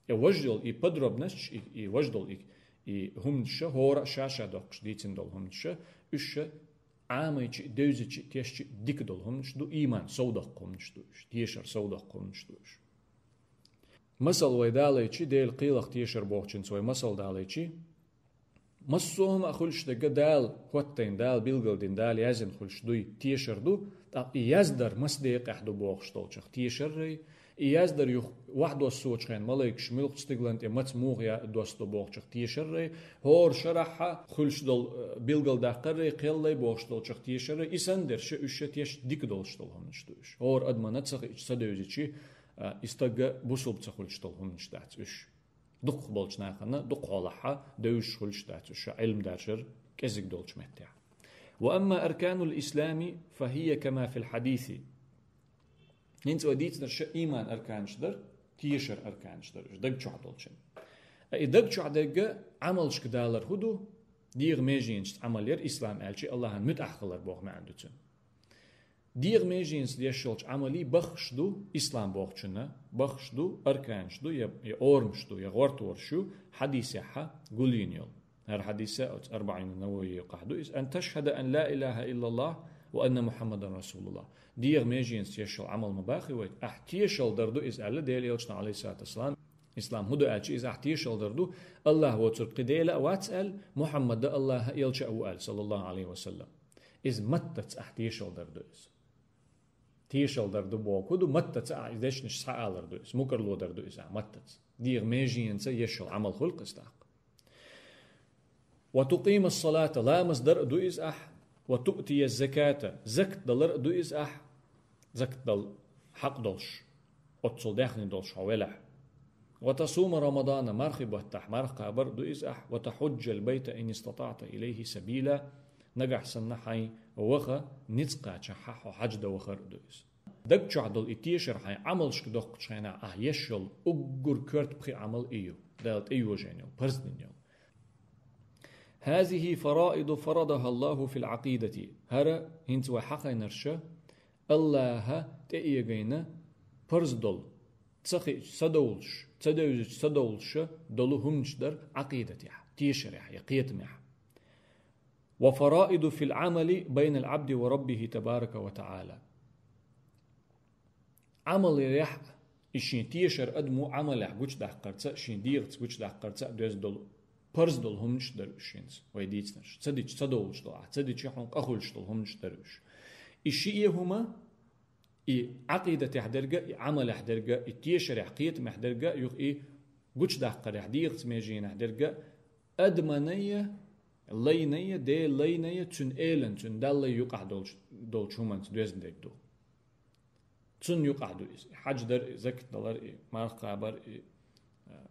И важа йолу и подробносташ, и, и важа долу и, и хӀуманаш ша, хӀора а ша-ша доккхуш дийцина долу хӀуманаш ша, уьш ша Ӏамайчи, девзачи, тешчи дика долу хӀуманаш ду, ийман сов доккху хӀуманаш ду уьш, тешар сов доккху хӀуманаш ду уьш. Масал вай далайчи, Делан кхелах тешар бохучуьнца вай масал далайчи, массо а хӀума а хуьлуш дерг Дала хӀоттийна, Дала билгалдина, Дала яздина хуьлуш дуй, тешар ду, тӀаккха и яздар маса декъехь ду бохуш долчух тешаррай, и яздар юха охьадоссочу хенахь малайкаш муьлхачу стиглан тӀе маца муха я-, доссадо бохучух тешаррай, хӀора шарахьа хуьлуш долу, э, билгалдаккхаррай, кхеллай бохуш долчух тешаррай, и санна дерш уьш ша тешча дика долуш долу хӀуманаш ду уьш. ХӀора адамана ца хиъча, ца девзичи, э, и стагга бусулба ца хуьлуш долу хӀуманаш дац уьш. Дукхахболчу нахана, дукхахьолахьа, девзаш хуьлуш дац уьш ша Ӏилма даржар кӀезиг долчу меттехь. وأما أركان الإسلام فهي كما في الحديث. ХӀинца вай дийцинарш ша ийман арканаш дара, тешар арканаш дара, уьш даг чохь долчун. А и даг чохь дерга Ӏамалшка далар хӀун ду? ДегӀан меженашца Ӏамал яр ислам аьлчи, Аллахьан муьтӀахь хилар боху маьӀна ду цуьнан. ДегӀан меженашца деш йолчу Ӏамалий баххаш ду, ислам бохучунна баххаш ду, арканаш ду, я, я орамаш ду, я гӀортораш ю, хьадисехьа гулйина йолу. ХӀара хьадиса оцу Арбаъин Нававийхахь ду иза: «أن تشهد أن لا إله إلا الله وأن محمدا رسول الله». ДегӀан меженашца еш йолу Ӏамал ма бахи вай, ахь тешал дар ду иза аьлла, Делан элчано, алейхиссалату вассалам, ислам хӀун ду аьлча, иза ахь тешал дар ду, Аллахь воцург кхин Дела а вац аьлла, Мухьаммад Аллахьан элча а ву аьлла, саллаллаху алейхи ва саллам. Иза маттаца ахь тешал дар ду иза. Тешал дар ду боху ду, маттаца ахь иза дешнаш схьаалар ду иза, мукъарло дар ду иза ахь маттаца. ДегӀан меженашца еш йолу Ӏамал хуьлу-кх иза тӀаккха. «وتقيم الصلاة», ламаз дар а ду иза ахь, «وتؤتي الزكاة», закат далар а ду иза ахь, закат дала хьакъ долуш, оццул даьхни долуш хьо велахь. «وتصوم رمضان», мархи баттахь марха кхабар а ду иза ахь, «وتحج البيت إن استطعت إليه سبيلا», нагахь санна хьайн ваха ницкъ кхачахьа хьо хьаьж дан вахар а ду иза. Даг чохь долу и тешар хьайн Ӏамалшка доккхучу хенахь ахь еш йолу уггар коьрта пхи Ӏамал и ю, Дала тӀейожийна йолу, парз дина йолу. «هذه فرائض فرضها الله في العقيدة». ХӀара хӀинца вай хьахийнарш Аллахьа тӀеэгайна парз долу, ца хиъча ца довлуш, ца девзича ца довлуш долу хӀуманаш дара Ӏакъидатехь, тешарехь я кхетамехь. «وفرائض في العمل بين العبد وربه تبارك وتعالى». Ӏамал ярехь, и шен тешар адамо Ӏамалехь гучудаккхарца а, шен дегӀаца гучудаккхарца а доьзна долу, парз долу хӀуманаш дара уьш хӀинца, вай дийцинарш. Ца дича ца довлуш долу ахь, ца дича хьуна къа хуьлуш долу хӀуманаш дара уьш. И шиъ хӀума, и Ӏакъидатехь дерга, и Ӏамалехь дерга, и тешарехь, кхетамехь дерга, юха и гучудаккхарехь, дегӀаца меженахь дерга, адаманайя, лайнайя, Делан лайнайя, цуьнан элан, цуьнан Даллай юкъахь долчу, долчу хӀуманца доьзна дерг ду. Цунна юкъахь ду иза. И хьаьж дар, и закат далар, и марха кхабар, и, а,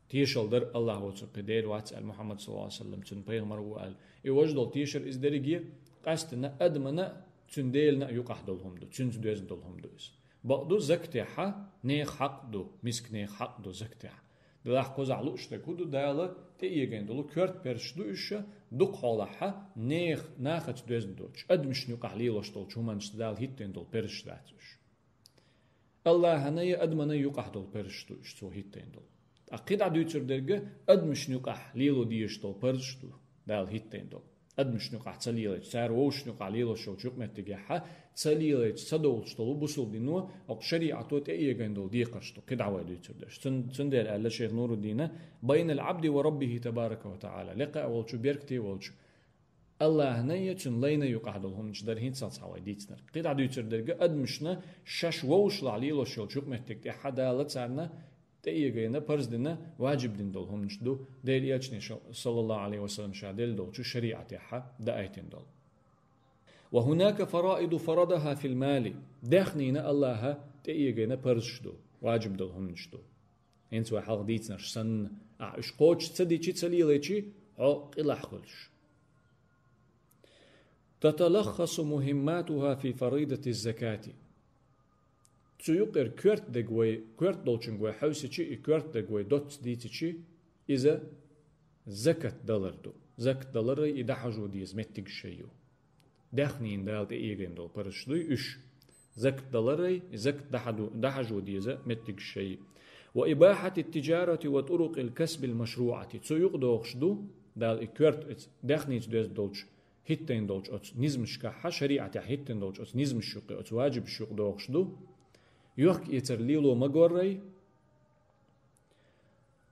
Тешал дар Аллахь воцург кхы Дела вац аьлла, Мухьаммад саллаллаху Ӏалайхи ва саллам цуьнан пайхамар ву аьлла. И важа долу тешар иза дерриге а къаьстина адамана а, цуьнан Делана а юкъахь долу хӀума ду, цуьнца доьзна долу хӀума ду иза. Бакъду, закатехь нехан хьакъ ду, мисканехан хьакъ ду закатехь. Делахь кхузахь лууш дерг хӀун ду, Дала тӀеэгийна долу коьрта парзаш ду уьш, дукха хьолахь нехан, нахаца доьзна долчу, адамашна юкъахь лелош долчу хӀуманашца Дала хӀиттийна долу парзаш дац уьш. Аллахьана я адамана юкъахь долу парзаш ду уьш, цо хӀиттийна долу. Ткъа кхидӀа дуьйцур дерг адамашна юкъахь лело дезаш долу парзаш ду Дала хӀиттийна долу. Адамашна юкъахь ца лелайча, цара вовшашна юкъахь лелош йолчу юкъаметтигехь ца лелайча, ца довлуш долу бусулба дино, окху шариӀато тӀеэгийна долу декхарш ду, кхидӀа вай дуьйцур дерш. Цун-, цундела аьлла шайх Нуруддина: «Байнал Ӏабди ва Раббихи табарака ва таӀала». Лекха а волчу, беркате а волчу Аллахьана я цуьнан лайна юкъахь долу хӀуманаш дара хӀинццалц хьан вай дийцинарг. КхидӀа дуьйцур дерг адамашна шаьш вовшалахь лелош йолчу юкъаметтиг тӀехь Дала царна тӀеэгийна, парз дина, важиб дина долу хӀуманаш ду, Делан Элчано, саллаллаху Ӏалайхи ва саллам, ша делла долчу шариӀатехь даийтина долу. «Ва хӀунака фараиду фарадахьа фил мали». Даьхнина Аллахьа тӀеэгийна парзаш ду, важиб долу хӀуманаш ду. ХӀинца вай хьалха дийцинарш санна, ахь уьш кхочуш ца дичи, ца лелайчи, хьо къилахь хуьлуш. «Таталаххасу мухӀимматухьа фи фаридати закати». Цу юкъера коьрта дерг вай, коьрта долчуьнга вай хьовсичи, и коьрта дерг вай доцца дийцичи, иза закат далар ду. Закат даларай и дӀахьажо деза меттигаш шай ю. Даьхнина Дала тӀеэгийна долу парзаш дуй уьш. Закат даларай, и закат дӀахьаду-, дӀахьажо деза меттигаш шай. «Ва ибахьати тиджарати ва турукъил касбил машруӀати». Цу юкъа догӀуш ду, Дала и коьрта оцу даьхница доьзна долчу, хӀиттийна долчу оцу низамашкахь, шариӀатехь хӀиттийна долчу оцу низамаш юкъе, оцу важибаш юкъа догӀуш ду. Йохк-эцар лело магоррай,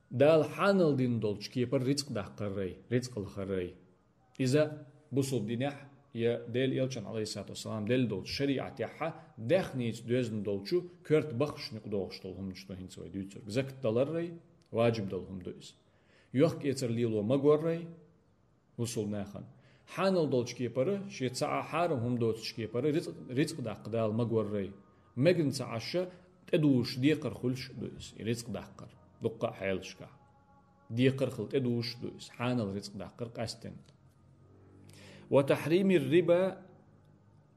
Дала хьанал дина долчу кепара рицкъ даккхаррай, рицкъ лахаррай. Иза бусулба динехь я Делан Элчано, Ӏалайхиссалату вассалам, делла долчу шариӀатехь даьхница доьзна долчу коьрта баххашна юкъа догӀуш долу хӀуманаш ду хӀинца вай дуьйцург. Закат даларрай, важиб долу хӀума ду иза. Йохк-эцар лело магоррай, бусулба нахана. Хьанал долчу кепара, шен цхьа а хьарам хӀума доцучу кепара рицкъ, рицкъ даккха Дала магоррай. Мегна ца Ӏаш, тӀедужуш декхар хуьлуш а ду иза, и рицкъ даккхар. Дуккха а хьелашкахь. Декхар хила тӀедужуш а ду иза, хьанал рицкъ даккхар къаьстина. «Ва тахьримир риба»,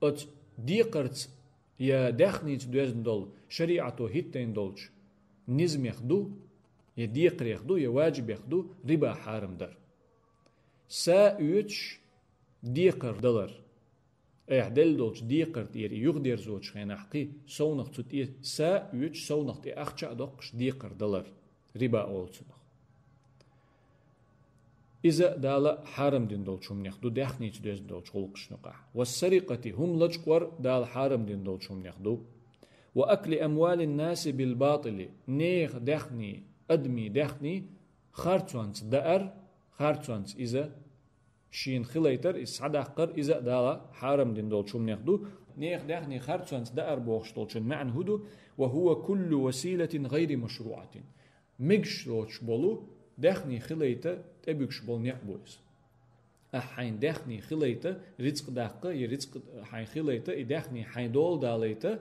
оцу декхарца я даьхница доьзна долу, шариӀато хӀиттийна долчу низамех ду, я декхарех ду, я важибех ду риба хьарам дар. Са оьцуш декхар далар. Айхьа делла долчу декхар тӀера юхадерзочу хенахь кхин совнах цу тӀе са оьцуш, совнах тӀе ахча а доккхуш декхар далар. Риба олу цунах. Иза Дала хьарам дина долчу хӀуманех ду, даьхница доьзна долчу гӀуллакхашна юкъахь. «Ва сарикъати», хӀума лачкъор Дала хьарам дина долчу хӀуманех ду. «Ва акли амвалин наси бил батили», нехан даьхни, адамийн даьхни харцонца даар, харцонца иза шена хилайтар, иза схьадаккхар, иза а Дала хьарам дина долчу хӀуманех ду. Нехан даьхни харцонца даар бохуш долчун маьӀна хӀун ду? «Ва хӀува куллу василатин гӀайри машруӀатин». Мегаш доцуш болу даьхни хилайта тӀебуьгуш болу некъ бу иза. Ахьа хьайн даьхни хилайта, рицкъ даккха, и рицкъ хьайн хилайта, и даьхни хьайн дола далайта,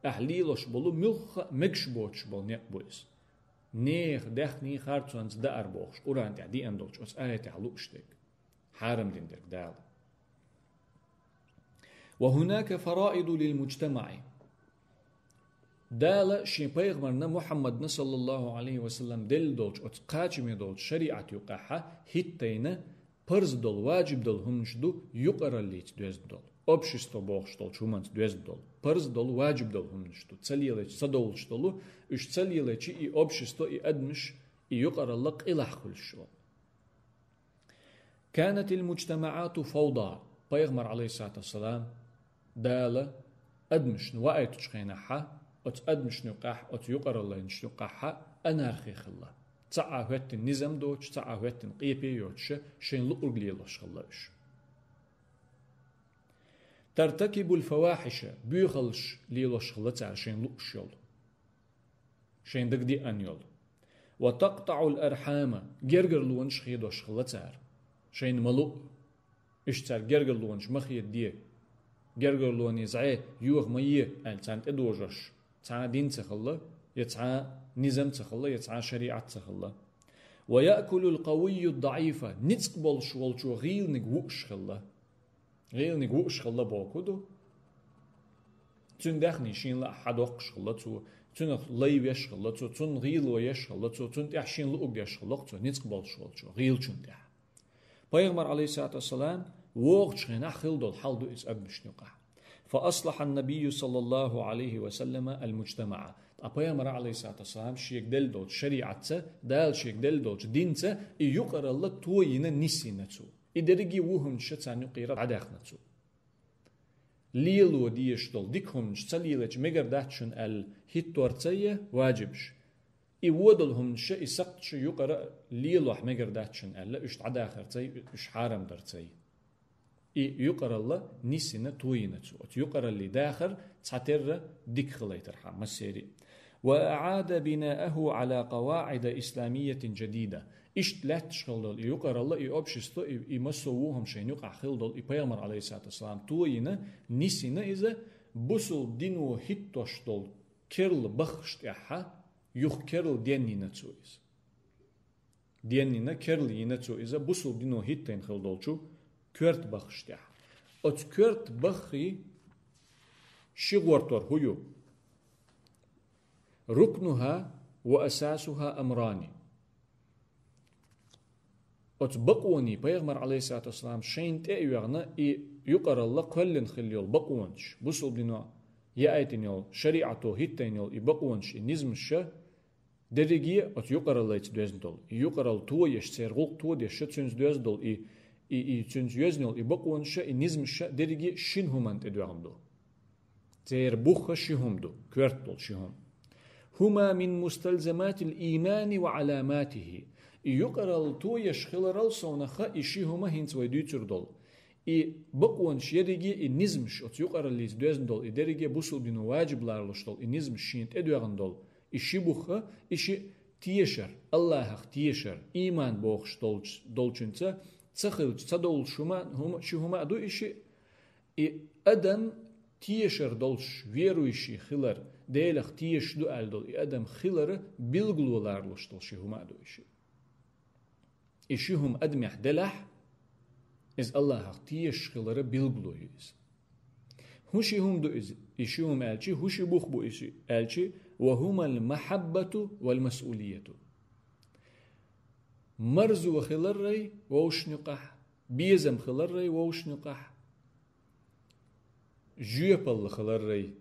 ахьа лелош болу муьлхха а мегаш боцуш болу некъ бу иза. Нехан даьхни харцонца даар бохуш, Къуръан тӀехь деана долчу оцу аятехь лууш дерг. Хьарам дина дерг Дала. «Ва хӀунака фараиду лил муджтамаӀи». Дала шен пайхамарна Мухьаммадна, саллаллаху Ӏалайхи ва саллам, делла долчу оцу кхачаме долчу шариӀат юкъахьа хӀиттайна парз долу, важиб долу хӀуманаш ду юкъараллица доьзна долу, общество бохуш долчу хӀуманца доьзна долу, парз долу, важиб долу хӀуманаш ду. Ца лелайча, ца довлуш долу, уьш ца лелайча и общество, и адамаш, и юкъаралла къилахь хуьлуш ю. «Канатил муджтамаӀату фавда». Пайхамар, Ӏалайхиссалату вассалам, Дала адамашна ваийтучу хенахьа, оцу адамашна юкъахь, оцу юкъараллайнашна юкъахьа анархи хилла. Цхьа а хӀоьттина низам доцуш, цхьа а хӀоьттина къепе йоцуша, шайн луург лелош хилла уьш. «Тартакибул фавахьиша», боьхаллаш лелош хилла цара шайн лууш йолу, шайн дагадеана йолу. «Ва такътаӀул архьама», гергарлонаш хедош хилла цара, шайна ма луъу. Уьш цара гергарлонаш ма хедаде, гергарлоне зӀе йоха ма е, аьлла, царна тӀедожош цхьа а дин ца хилла, я цхьа а низам ца хилла, я цхьа а шариӀат ца хилла. ويأكل القوي الضعيف, ницкъ болуш волчо гӀийланиг вууш хилла. ГӀийланиг вууш хилла бохург ду. Цуьнан даьхни шийна лаахь хьадоккхуш хилла цо, цуьнах лай веш хилла цо, цунна гӀийло еш хилла цо, цунна тӀехь шийна луъург деш хилла цо, ницкъ болуш волчо, гӀийлачунна тӀехь. Пайхамар, алейхиссалату вассалам, вогӀучу хенахь хилла долу хьал ду иза адамашна юкъахь. فأصلح النبي صلى الله عليه وسلم المجتمع. Ткъа Пайхамар, алейхиссалату вассалам, шега делла долчу шариӀатца, Дала шега делла долчу динца и юкъаралла тойина, нисйина цо. И дерриге а ву хӀуманаш царна юкъера дӀадаьхна цо. Лело дезаш долу дика хӀуманаш ца лелийча мегар дац шуна аьлла хӀиттор цай, важибаш. И вон долу хӀуманаш и сакхташ юкъара а лелахь мегар дац шуна аьлла, уьш дӀадахар цай, уьш хьарам дар цай. И юкъаралла нисйина, тойина цо. Оцу юкъараллин дахар цхьатерра дика хилийтархьама массеран а. وأعاد بناءه على قواعد إسلامية جديدة. Иштта лаьтташ хилла долу и юкъаралла, и общество, и, и массо а ву хӀума шайна юкъахь хилла долу и Пайхамар, алейхиссалату вассалам, тойина, нисйина иза, бусулба дино хӀиттош долу керла баххаш тӀехь, юха керла денйина цо иза. Денйина, керла йина цо иза бусулба дино хӀиттийна хилла долчу коьрта баххаш тӀехь. Оцу коьрта баххий ши гӀортор хӀун ю? ركنها وأساسها أمران. Оцу бакъонийн Пайхамар, алейхиссалату вассалам, шайна тӀе а йоьгӀна, и юкъаралла кхоьллина хилла йолу бакъонаш, бусулба дино яийтина йолу, шариӀато хӀиттийна йолу и бакъонаш, и низамаш, дерриге а оцу юкъараллица доьзна долу. И юкъаралла тоеш, церан гӀуллакх тодеш, цуьнца доьзна долу и, и, и цуьнца йоьзна йолу и бакъонаш, и низамаш дерриге а шина хӀуманна тӀедоьгӀна ду. Церан бух ши хӀума ду, коьрта долу ши хӀума. هما من مستلزمات الإيمان وعلاماته. И юкъаралла тоеш хиларал совнаха и ши хӀума хӀинца вай дуьйцур долу. И бакъонаш ерриге, и низамаш, оцу юкъараллица доьзна долу и дерриге а бусулба дино важиб ларалуш долу и низамаш шена тӀедоьгӀна долу. И ши бух, и ши тешар, Аллахьах тешар, ийман бохуш долчу, долчуьнца ца хилча ца довлуш хӀума, хӀума, ши хӀума а ду и ши. И адам тешар долуш, верующий хилар, Делах тешаш ду аьлла долу и адам хилара билгало ларалуш долу ши хӀума а ду и ши. И ши хӀума адамехь делахь, иза Аллахьах тешаш хилара билгало ю иза. ХӀун ши хӀума ду иза? И ши хӀума аьлчи, хӀун ши бух бу иза аьлчи, وهما المحبة والمسؤولية. Марзо хиларрай вовшашна юкъахь, безам хиларрай вовшашна юкъахь, жоьпалла хиларрай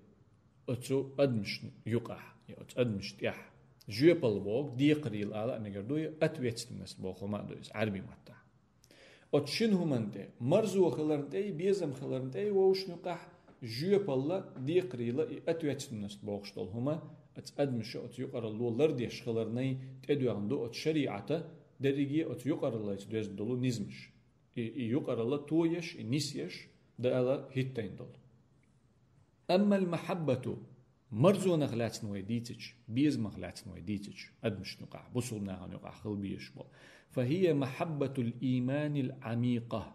оцу адамашна юкъахь, я оцу адамашна тӀехь. Жоьпалла боху, декхарийлла ала а мегар ду, я ответственность боху хӀума а ду иза Ӏаьрбийн маттахь. Оцу шина хӀуманна тӀе, марзо хиларна тӀе, безам хиларна тӀе вовшашна юкъахь жоьпалла, декхарийлла и ответственность бохуш долу хӀума, оцу адамаша оцу юкъаралло лардеш хиларнай тӀедоьгӀна ду оцу шариӀата, дерриге а оцу юкъараллица доьзна долу низамаш. И, и юкъаралла тоеш, и нисъеш, Дала хӀиттийна долу. أما المحبة, марзонах лаьцна вай дийцича, безамах лаьцна вай дийцича, адамашна юкъахь, бусулба нахана юкъахь хила безаш болу. فهي محبة الإيمان العميقة.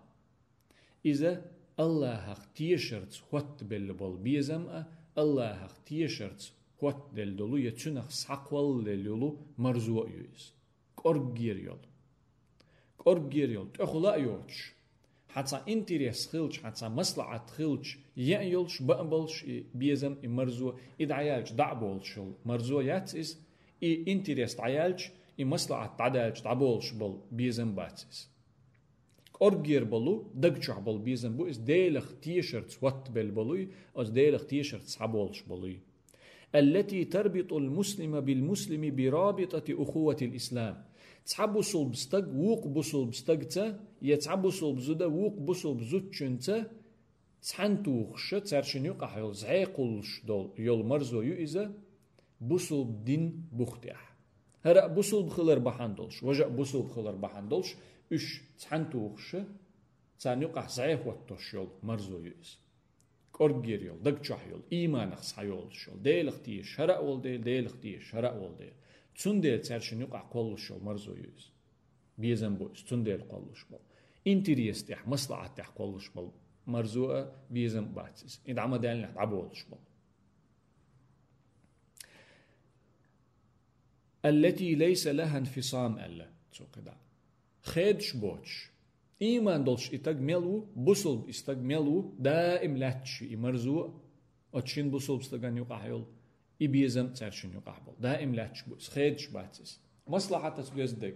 Иза Аллахьах тешарца хӀоттабелла болу безам а, Аллахьах тешарца хӀоттаделла долу я цуьнах схьакхолладелла йолу марзо а ю иза. КӀорггера йолу. КӀорггера йолу, тӀехула а йоцуш. Хьан цхьа интерес хилча, хьан цхьа маслаӀат хилча, еа йолуш, баа болуш и безам, и марзо, и дӀаяьлча дӀа а болуш йолу марзо яц иза, и интерес дӀаяьлча, и маслаӀат дӀадаьлча дӀаболуш болу безам бац иза. КӀорггера болу, даг чохь болу безам бу иза, Делах тешарца хӀоттабелла болуй, оцу Делах тешарца схьаболуш болуй. التي تربط المسلم بالمسلم برابطة أخوة الإسلام. Цхьа бусулба стаг вукху бусулба стагца, я цхьа бусулба зуда вукху бусулба зудчуьнца цхьаьна тухуш, цаьршинна юкъахь йолу зӀе кхуллуш долу, йолу марзо ю иза бусулба дин бух тӀехь. ХӀара а бусулба хилар бахьана долуш, важа а бусулба хилар бахьана долуш, уьш цхьаьна тухуш, царна юкъахь зӀе хӀоттош йолу марзо ю иза. КӀорггера йолу, даг чохь йолу, ийманах схьайолуш йолу, Делах тешаш хӀара а волу дела, Делах тешаш хӀара а волу дела. Цундела цаьршинна юкъахь кхоллуш йолу марзо ю иза. Безам бу иза, цундела кхоллуш болу. Интерес тӀехь, маслаӀат тӀехь кхоллуш болу марзо а, безам а бац иза. И дӀа ма даьллинехь дӀаболуш болу. التي ليس لها انفصام аьлла. Цо кхидӀа. Хедаш боцуш. Ийман долуш и стаг мел ву, бусулба и стаг мел ву, даим лаьтташ ю и марзо, оцу шина бусулба стагана юкъахь йолу, и безам а цаьршинна юкъахь болу. Даим лаьтташ бу иза, хедаш бац иза. Маслахьатаца доьзна дерг,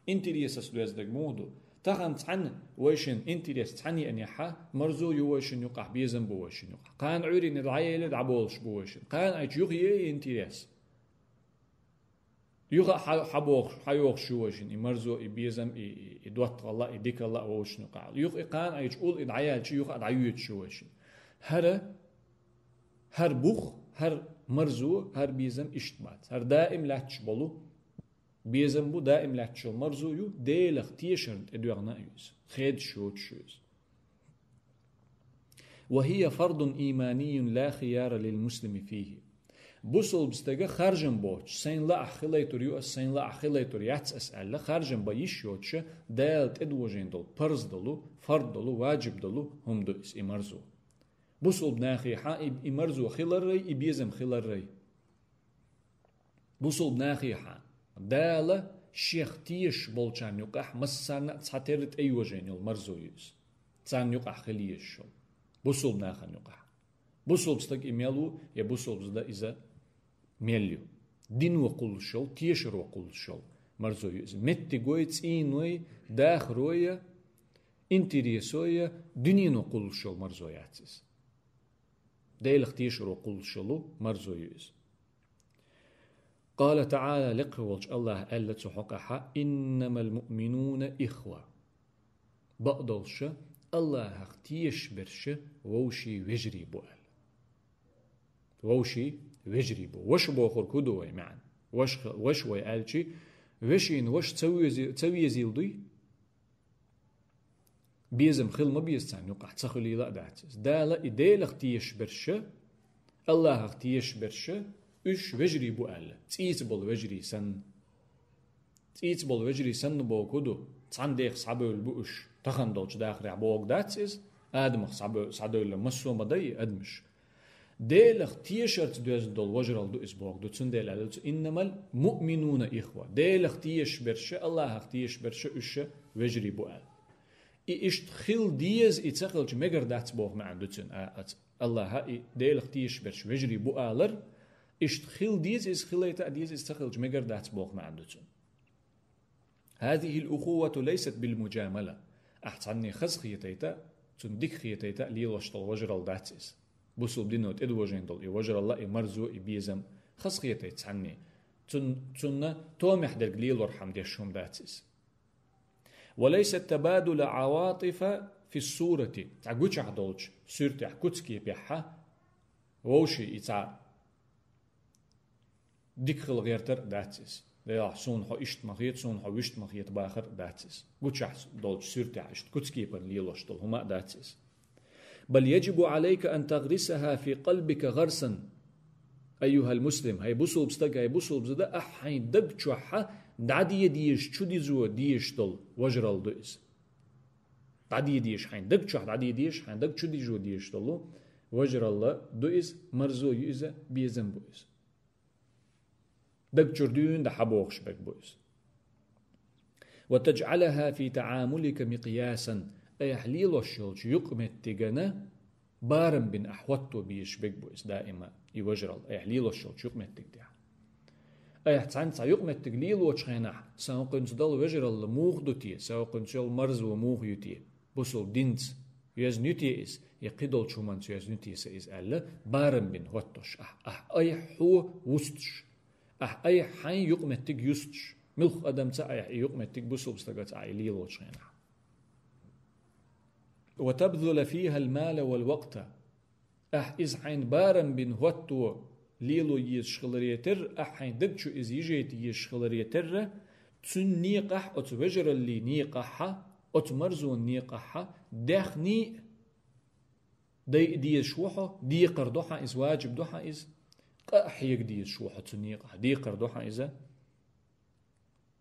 интересаца доьзна дерг муха ду? Тахана цхьаьна вайшинна интерес цхьаьна еанехь, марзо ю вайшинна юкъахь, безам бу вайшинна юкъахь. Кхана Ӏуьйранна дӀаелла дӀаболуш бу вайшинна. Кхана Ӏайчу юха е интерес. Юха а хьа-, хьабохуш, хьайохуш ю вайшинна и марзо, и безам, и, и, и доттагӀалла, и дикалла а вовшашна юкъахь. Юха и кхана Ӏайчу улла и дӀаяьлча, юха а дӀаюьйцуш ю вайшинна. ХӀара, хӀара бух, хӀара марзо, хӀара безам иштта бац. ХӀара даим лаьтташ болу безам бу, даим лаьтташ йолу марзо ю, Делах тешарна тӀедоьгӀна а ю иза. Хедаш йоцуш ю иза. وهي فرض إيماني لا خيار للمسلم فيه. Бусулба стага харжам боцуш, сайн лаахь хилайтур ю ас, сайн лаахь хилайтур яц ас аьлла, харжам бан йиш йоцуша, Дала тӀедожийна долу, парз долу, фард долу, ваджиб долу хӀума ду иза, и марзо. Бусулба нахехьа и, и марзо хиларрай, и безам хиларрай. Бусулба нахехьа, Дала Шех тешаш болчарна юкъахь массарна а цхьатерра тӀейожийна йолу марзо ю иза. Царна юкъахь хила езаш йолу. Бусулба нахана юкъахь. Бусулба стаг и мел ву, я бусулба зуда иза мел ю. Дино кхуллуш йолу, тешаро кхуллуш йолу марзо ю иза. Меттигой, цӀийной, дахарой, интересой, дуьнено кхуллуш йолу марзо яц иза. Делах тешаро кхуллуш йолу марзо ю иза. Къала таӀала, лекха волчу АллахӀа аьлла цу хьокъехьа: «Иннамал муъминуна ихва». Бакъдолуша, АллахӀах тешаш берша вовшийн вежарий бу аьлла. Вовшийн вежарий бу. Ваша бохург хӀун ду вай маьӀна? Ваша, ваша вай аьлчи, вешина ваша ца вези-, ца везийла дуй? Безам хила ма беза царна юкъахь, ца хуьлийла а дац иза. Дала и Делах тешаш берша, АллахӀах тешаш берша, уьш вежарий бу аьлла, цӀийца болу вежарий санна. ЦӀийца болу вежарий санна бохург хӀун ду? Цхьана деха схьабевлла бу уьш, тахана долчу дахарехь бохург дац иза, Адамах схьабе-, схьадевлла массо а ма дай и адамаш. Делах тешарца доьзна долу вежаралла ду иза бохург ду, цундела аьлла цо: «Иннамал муъминуна ихва». Делах тешаш берша, АллахӀах тешаш берша уьш вежарий бу аьлла. И иштта хила деза, и ца хилча мегар дац боху маьӀна ду цуьнан, а, аца. АллахӀа и Делах тешаш берш вежарий бу алар, иштта хила деза, иза хилайта а деза, иза ца хилча мегар дац боху маьӀна ду цуьнан. «هذه الأخوة ليست بالمجاملة». Ахь цхьанне хаза хетайта, цунна дика хетайта лелош долу вежаралла дац иза. Бусулба дино тӀедожийна долу и вежаралла, и марзо, и безам хаза хетайта цхьанне. Цун-, цунна томехь дерг лелорхьама деш хӀума дац иза. «وليس تبادل عواطف في الصورة». Цхьа гучахь долчу суьртехь, куцкепехьа, вовшийн и цхьа дика хила гӀертар а дац иза. Делахь, суна хьо иштта ма хета, суна хьо вуьшта ма хета бахар а дац иза. Гучахь долчу суьртехь иштта куцкепана лелош долу хӀума а дац иза. «بل يجب عليك أن تغرسها في قلبك غرسا أيها المسلم». ХӀай бусулба стаг, хӀай бусулба зуда, ахь хьайн даг чохьа дӀадедеш, чудизо дезаш долу вежаралла ду иза. ДӀадедеш, хьайн даг чохь дӀадедеш, хьайн даг чудижо дезаш долу вежаралла ду иза, марзо ю иза, безам бу иза. Даг чуьра дуьйна дан хьабохуш берг бу иза. «وتجعلها في تعاملك مقياسا». Айхьа лелош йолчу юкъаметтигана барам бина ахь хӀотто безаш берг бу иза даима, и вежаралла, айхьа лелош йолчу юкъаметтиг тӀехь. Айхьа цхьаьна цхьа юкъаметтиг лелочу хенахь, сан хӀокхуьнца долу вежаралла муха ду те, сан хӀокхуьнца йолу марзо муха ю те? Бусулба динца йоьзна ю те иза, я кхидолчу хӀуманца йоьзна ю те сан иза аьлла, барам бина хӀоттош ахь, ахь айхьа хьо вустуш, ахь айхьа хьайн юкъаметтиг юстуш, муьлхха адамца айхьа и юкъаметтиг бусулба стагаца ахь и лелочу хенахь. «وتبذل فيها المال والوقت». Ахь иза хьайн барам бина хӀотто лело езаш хиларе терра, ахь хьайн даг чу иза йижайта езаш хиларе терра, цуьнан некъахь, оцу вежараллин некъахьа, оцу марзонан некъахьа даьхний а дайа дезаш ву хьо, декхар ду хьан иза, ваджиб ду хьан иза, къа а хьега дезаш ву хьо цу некъахь, декхар ду хьан иза.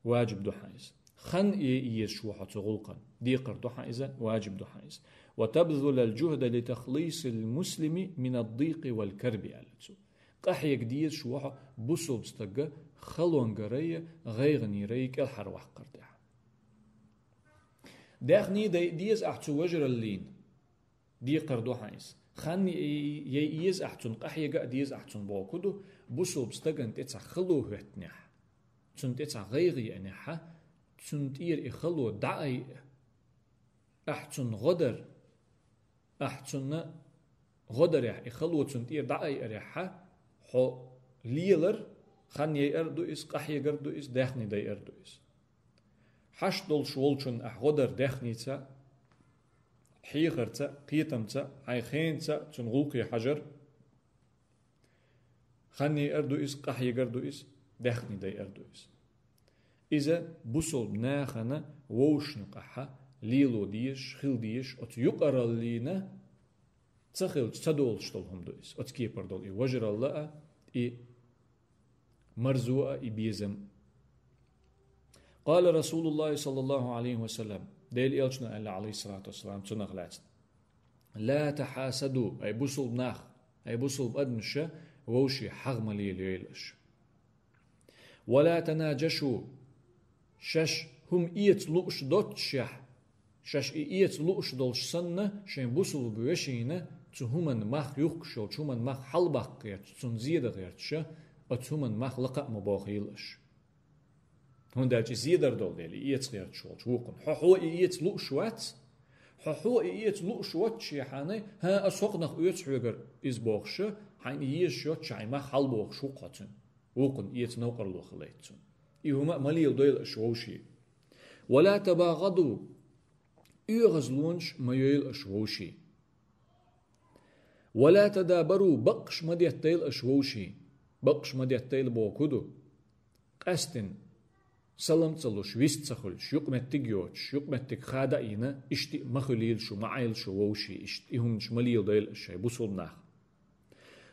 Ваджиб ду хьан иза. Хан е езаш ву хьо цу гӀуллакхана. Декхар ду хьан иза, ваджиб ду хьан иза. «وتبذل الجهد لتخليص المسلم من الضيق والكرب», аьлла цо. Къахьега дезаш ва хьо бусалба стага халонгарай, гӀайгӀанерай кӀелхьарваккхар тӀехь. Даьхни дайа деза ахь цу вежараллин, декхар ду хьан иза. Хан яй еза ахь цунна, къахьега а деза ахь цунна бохург ду, бусалба стагана тӀе цхьа хало хӀоьттинехь, цунна тӀе цхьа гӀайгӀа еанехь, цунна тӀера и хало дӀаайа, ахь цунна гӀо дар, ахь цунна гӀо дарехь, и хало цунна тӀера дӀаайарехь, хьо лелар, хан яйар а ду иза, къахьегар а ду иза, даьхни дайар а ду иза. Хьашт долуш волчунна ахь гӀо дар даьхница, хьехарца, кхетамца, хьайн хенаца цунна гӀуллакхе хьажар, хан яйар а ду иза, къахьегар а ду иза, даьхни дайар а ду иза. Иза бусалба нахана вовшашна юкъахь лело дезаш, хила дезаш, оцу юкъараллина ца хилча ца долуш долу хӀума ду иза. Оцу кепара долу и вежаралла а, и марзо а, и безам а. قال رسول الله صلى الله عليه وسلم, Делан Элчано аьлла, عليه الصلاة والسلام, цунах лаьцна: «لا تحاسدوا», ай бусалба нах, ай бусалба адамаш, вовшийн хьагӀ ма лелайойла аша. «ولا تناجشوا», шаьш хӀума эца лууш доццушехь, шаьш и эца лууш долуш санна, шайн бусалба вешина цу хӀуманна мах юхкуш йолчу хӀуманна мах хьалабаккха гӀерташ, цунна зе дан гӀерташ, оцу хӀуманна мах лакха а ма бохийла аша. ХӀунда аьлча и зе дар долу дела, и эца гӀерташ волчу вукхунна. Хьо, хьо и эца лууш вац, хьо, хьо и эца лууш воццушехь, хьан, хӀан, ас хӀокхунах оьцу хьоьгара иза бохуш, хьайна и езаш йоццушехь, и мах хьалабохуш ву-кх хьо цуьнан. Вукхунна эца новкъарло хилийта цунна. И хӀума а ма леладойла аша вовшийн. «ولا تباغضوا», оьгӀазлонаш ма йойла аша вовшийн. «ولا تدابروا», баккхаш ма деттайла аша вовшийн. Баккхаш ма деттайла бохург хӀун ду? Къаьстина салам а ца луш, вист а ца хуьлуш, юкъаметтиг а йоцуш, юкъаметтиг хада а йина, иштта а ма хуьлийла шу, ма Ӏайла шу вовшийн иштта. И хӀуманаш ма леладойла аша шайн бусалба нах.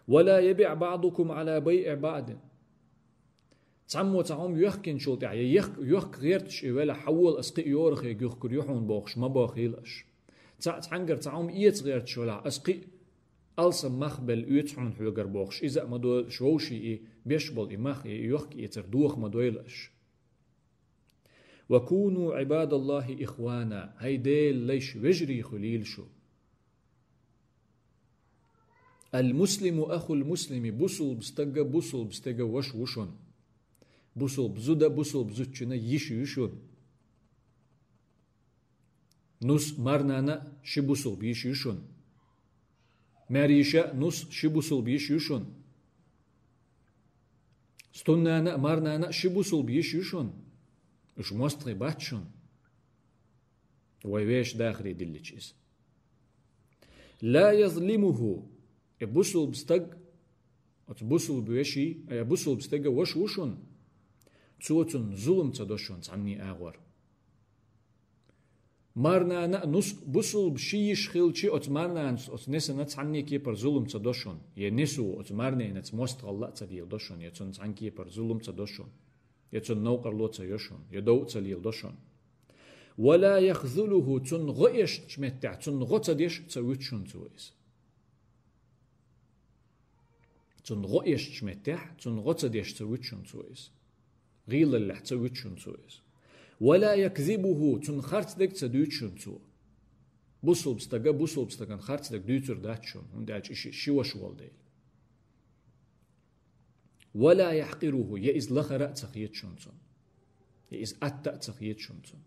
«ولا يبع بعضكم على بيع بعض». Цхьаммо цхьа хӀума йоьхкинчул тӀаьхьа, я йоьхк-, йоьхка гӀерташ и велахь, хьавола, ас кхин а йорах юхкур ю хьуна бохуш, ма бохийла аша. Цхьаъ цхьаьнгара цхьа хӀума эца гӀерташ велахь, ас кхин а алсам мах белла оьцу хьуна хьоьгара бохуш, иза а ма дойла аша вовшийн, и беш болу и мах, и йоьхк эцар доха ма дойла аша. «وكونوا عباد الله إخوانا», хӀай Делан лайш, вежарий хуьлийла шу. «المسلم أخو المسلم», бусалба стаг бусалба стеган ваша ву шуна. Бусалба зуда бусалба зудчун йиша ю шуна. Нус марнана ши бусалба йиша ю шуна. Маьрйиша нус ши бусалба йиша ю шуна. Стуннана а, марнана а ши бусалба йиша ю шуна. Уьш мостагӀий бац шуна. Вай вешан дахаре диллича иза. «لا يظلمه», и бусалба стаг, оцу бусалба веший, э, бусалба стеган ваша ву шуна. Цо цунна зулам ца до шуна цхьанний агӀор. Марнана а нус бусалба ши йиша хилча, оцу марнанас оцу несана цхьанний кепара зулам ца до шуна. Я несо оцу марненаца мостагӀалла а ца леладо шуна, я цунна цхьана кепара зулам ца до шуна, я цунна новкъарло ца йо шуна, я дов а ца леладо шуна. «ولا يخذله», цунна гӀо эшначу меттехь, цунна гӀо ца деш а ца вуьту шуна цо иза. Цунна гӀо эшначу меттехь, цунна гӀо ца деш ца вуьту шуна цо иза. ГӀийлаллехь ца вуьту шуна цо иза. «ولا يكذبه», цунна харцдерг а ца дуьйцу шуна цо. Бусалба стага бусалба стагана харцдерг дуьйцур дац шуна, хӀунда аьлча и ши, ши ваша волу дела. «ولا يحقره», я иза лахара а ца хета шуна цунна. Я иза атта а ца хета шуна цунна.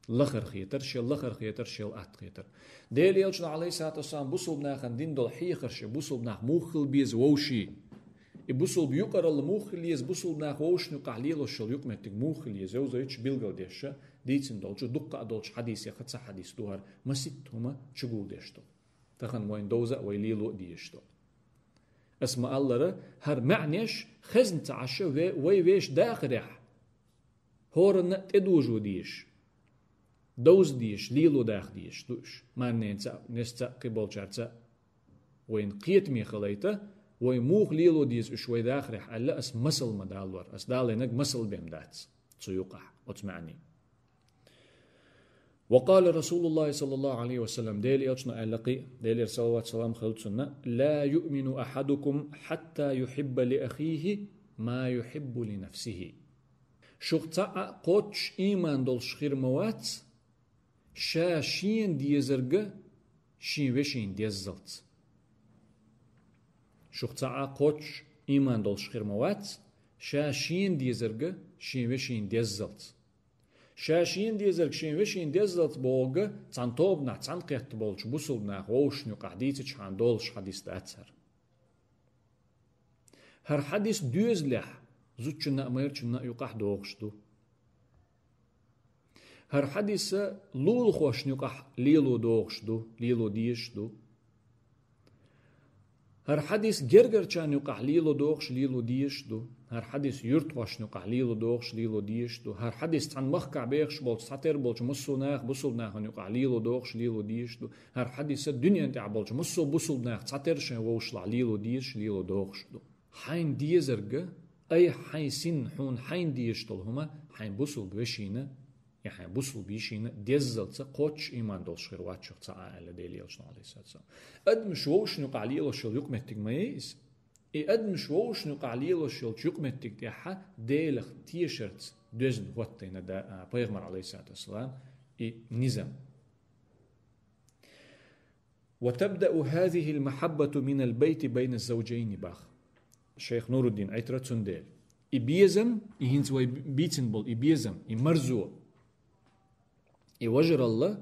Лахара хетар, шел лахара хетар, шел атта хетар. Делан Элчано, Ӏалайхиссалату вассалам, бусалба нахана дина долу хьехарш, бусалба нах муха хила беза вовшийн. И бусалба юкъаралла муха хила еза, бусалба нах вовшашна юкъахь лелош йолу юкъаметтиг муха хила еза, йовзуьйтуш, билгалдеш, дийцина долчу, дуккха а долчу хьадисех цхьа хьадис ду хӀара, маситта хӀума чугулдеш долу. Тахана вайна довза а, вай лело а дезаш долу. Ас ма-аллара, хӀара маьӀнеш хезна ца Ӏаш ве-, вай вешан дахарехь, хӀоранна а тӀедожо дезаш, довза дезаш, лело даха дезаш ду уьш. Марненаца а, несца а, кхиболчаьрца а вайна кхетаме хилийта, вай муха лело деза уьш вай дахарехь аьлла, ас масал ма даллора, ас далийнарг масал бен дац цу юкъахь, оцу маьӀнийн. وقال رسول الله صلى الله عليه وسلم, Дела Элчано аьлла кхы а, Делера салават-салам хилда цунна: لا يؤمن أحدكم حتى يحب لأخيه ما يحب لنفسه. Шух цхьа а кхоччуш ийман долуш хир ма вац, ша шена дезарг шен вешина деззалц. Шух цхьа а кхоччуш ийман долуш хир ма вац, ша шена дезарг шен вешина деззалц. Ша шена дезарг шен вешина деззалц бохург цхьана тобанахь цхьаьнакхетта болчу бусулба наха вовшашна юкъахь дийцичхьана долуш хьадис дац хӀара. ХӀара хьадис доьзалехь зудчунна а, майрачунна а юкъахь догӀуш ду. ХӀара хьадис лулахошна юкъахь лело догӀуш ду, лело дезаш ду. ХӀара хьадис гергарчарна юкъахь лело догӀуш, лело дезаш ду. ХӀара хьадис юьртахошна юкъахь лело догӀуш, лело дезаш ду. ХӀара хьадис цхьана махкахь бехаш болчу, цхьатерра болчу массо а наха, бусулба нахана юкъахь лело догӀуш, лело дезаш ду. ХӀара хьадис дуьнен тӀехь болчу массо а бусулба наха цхьатерра шайн вовшашлахь лело дезаш, лело догӀуш ду. Хьайна дезарг, ай хьайн син, хьуна хьайна дезаш долу хӀума хьайн бусулба вешина, я хьайн бусулба йишина деззалца кхоччуш ийман долуш хир вац шух цхьа а, аьлла Дела Элчано, алейхиссалату вассалам. Адамаш вовшашна юкъахь лелош йолу юкъаметтиг ма яй иза. И адамаш вовшашна юкъахь лелош йолчу юкъаметтиг тӀехь Делах тешарца доьзна хӀоттийна да, а, пайхамар, алейхиссалату вассалам, и низам. وتبدأ هذه المحبة من البيت بين الزوجين, бах шайх Нуруддин Ӏитра, цундела и безам, и хӀинца вай бийцина болу и безам, и марзо, и важаралла,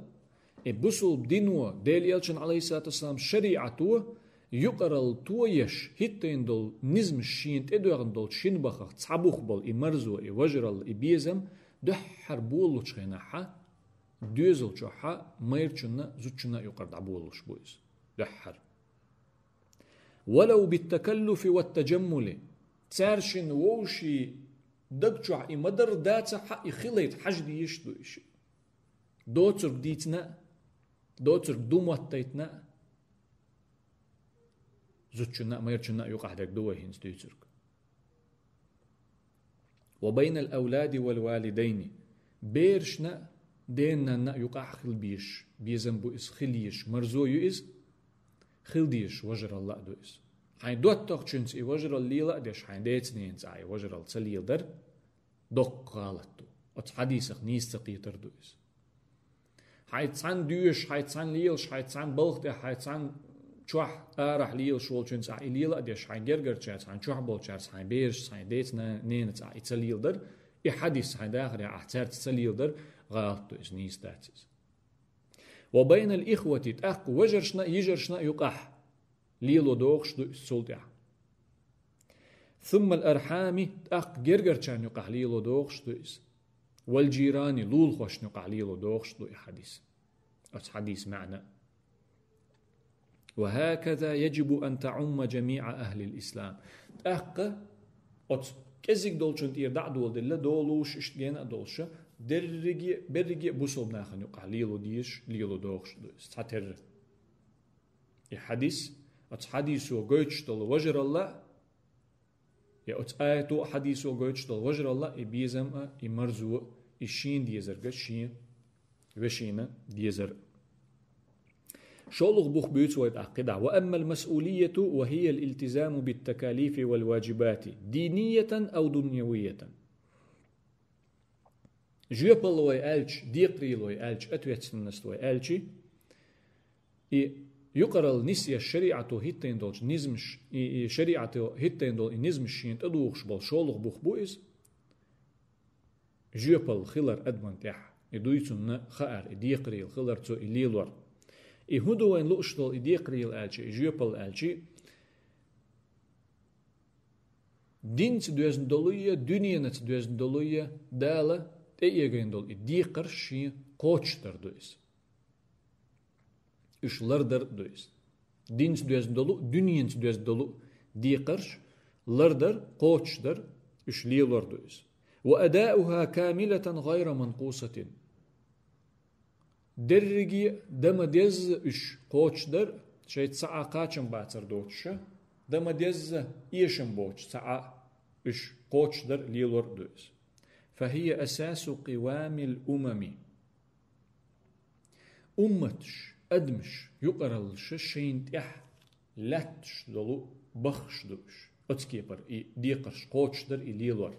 и бусулба дино, Дела Элчан, алейхиссалату вассалам, шариӀато юкъаралла тоеш, хӀиттийна долу низамаш шена тӀедоьгӀна долчу шина бахах цхьа бух болу и марзо, и важаралла, и безам дуьххьара болалучу хенахь, доьзал чохь майрачунна а, зудчунна а юкъара дӀаболалуш бу иза дуьххьара. ولو بالتكلف والتجمل. Цаьршинна вовшийн даг чохь и ма-дарра дацахь а, и хилийта хьажа дезаш ду и шиъ. Доцург дийцина а, доцург ду моттийтина а, зудчунна а, майрачунна а юкъахь дерг ду вай хӀинца дуьйцург. وبين الأولاد والوالدين. Берашна а, ден-нанна а юкъахь хила безаш безам бу иза, хила езаш марзо ю иза, хила дезаш важаралла а ду иза. Хьайн доттагӀчуьнца и важаралла лела а деш, хьайн деца-ненаца ахь и важаралла ца леладар доккха гӀалат ду. Оцу хьадисах нийса ца кхетар ду иза. Хьайн цхьаьна доьшуш, хьайн цхьаьна лелаш, хьайн цхьаьна балха тӀехь, хьайн цхьаьна чохь, арахь лелаш волчуьнца ахь и лела а деш, хьайн гергарчаьрца, хьайн чохь болчаьрца, хьайн берашца, хьайн деца-ненаца ахь и ца леладар, и хьадис хьайн дахарехь ахь цаьрца ца леладар гӀалат ду иза, нийса дац иза. وبين الإخوة, тӀаккха важаршна а, йижаршна а юкъахь лело догӀуш ду иза цул тӀаьхьа. ثم الأرحام, тӀаккха гергарчарна юкъахь лело догӀуш ду иза. والجيران, лулахошна юкъахь лело догӀуш ду и хьадис. Оцу хьадисан маьӀна. وهكذا يجب أن تعم جميع أهل الإسلام. ТӀаккха оцу кӀезиг долчун тӀера дӀа а доладелла, долуш, иштта гена а долуш, дерриге а, берриге а бусулба нахана юкъахь лело дезаш, лело догӀуш ду иза цхьатерра. И хьадис, оцу хьадисо гойтуш долу важаралла, я оцу аято а, хьадисо гойтуш долу важаралла, и безам а, и марзо а, и шена дезарг а шен вешина дезар. ШолгӀа бух буьйцу вай тӀаккха кхидӀа. وأما المسؤولية وهي الالتزام بالتكاليف والواجبات دينية أو دنيوية. Жоьпалла вай аьлча, декхарийлла вай аьлча, ответственность вай аьлча, и юкъаралла нисъеш шариӀато хӀиттийна долчу низамаш, и, и шариӀато хӀиттийна долу и низамаш шена тӀедухуш болу шолгӀа бух бу иза. Жоьпалла хилар адаман тӀехь, и дуй цунна хаар, и декхарийлла хилар, цо и лелор. И хӀун ду вайна лууш долу и декхарийлла аьлча, и жоьпалла аьлча, динца доьзна долуй, дуьненаца доьзна долуй, Дала тӀеэгийна долу и декхарш шен кхочушдар ду иза. Уьш лардар а ду иза. Динца доьзна долу, дуьненца доьзна долу декхарш лардар, кхочушдар, уьш лелор ду иза. وأداؤها كاملة غير منقوصة. Дерриге а дан ма-дезза уьш кхочушдар, шайца цхьа а кхачам бацар доцуша, дан ма-дезза эшам боцуш цхьа а уьш кхочушдар, лелор а ду иза. فهي أساس قوام الأمم. Умматаш, адамаш, юкъараллаш шайна тӀехь лаьтташ долу баххаш ду уьш. Оцу кепара и декхарш кхочушдар, и лелор.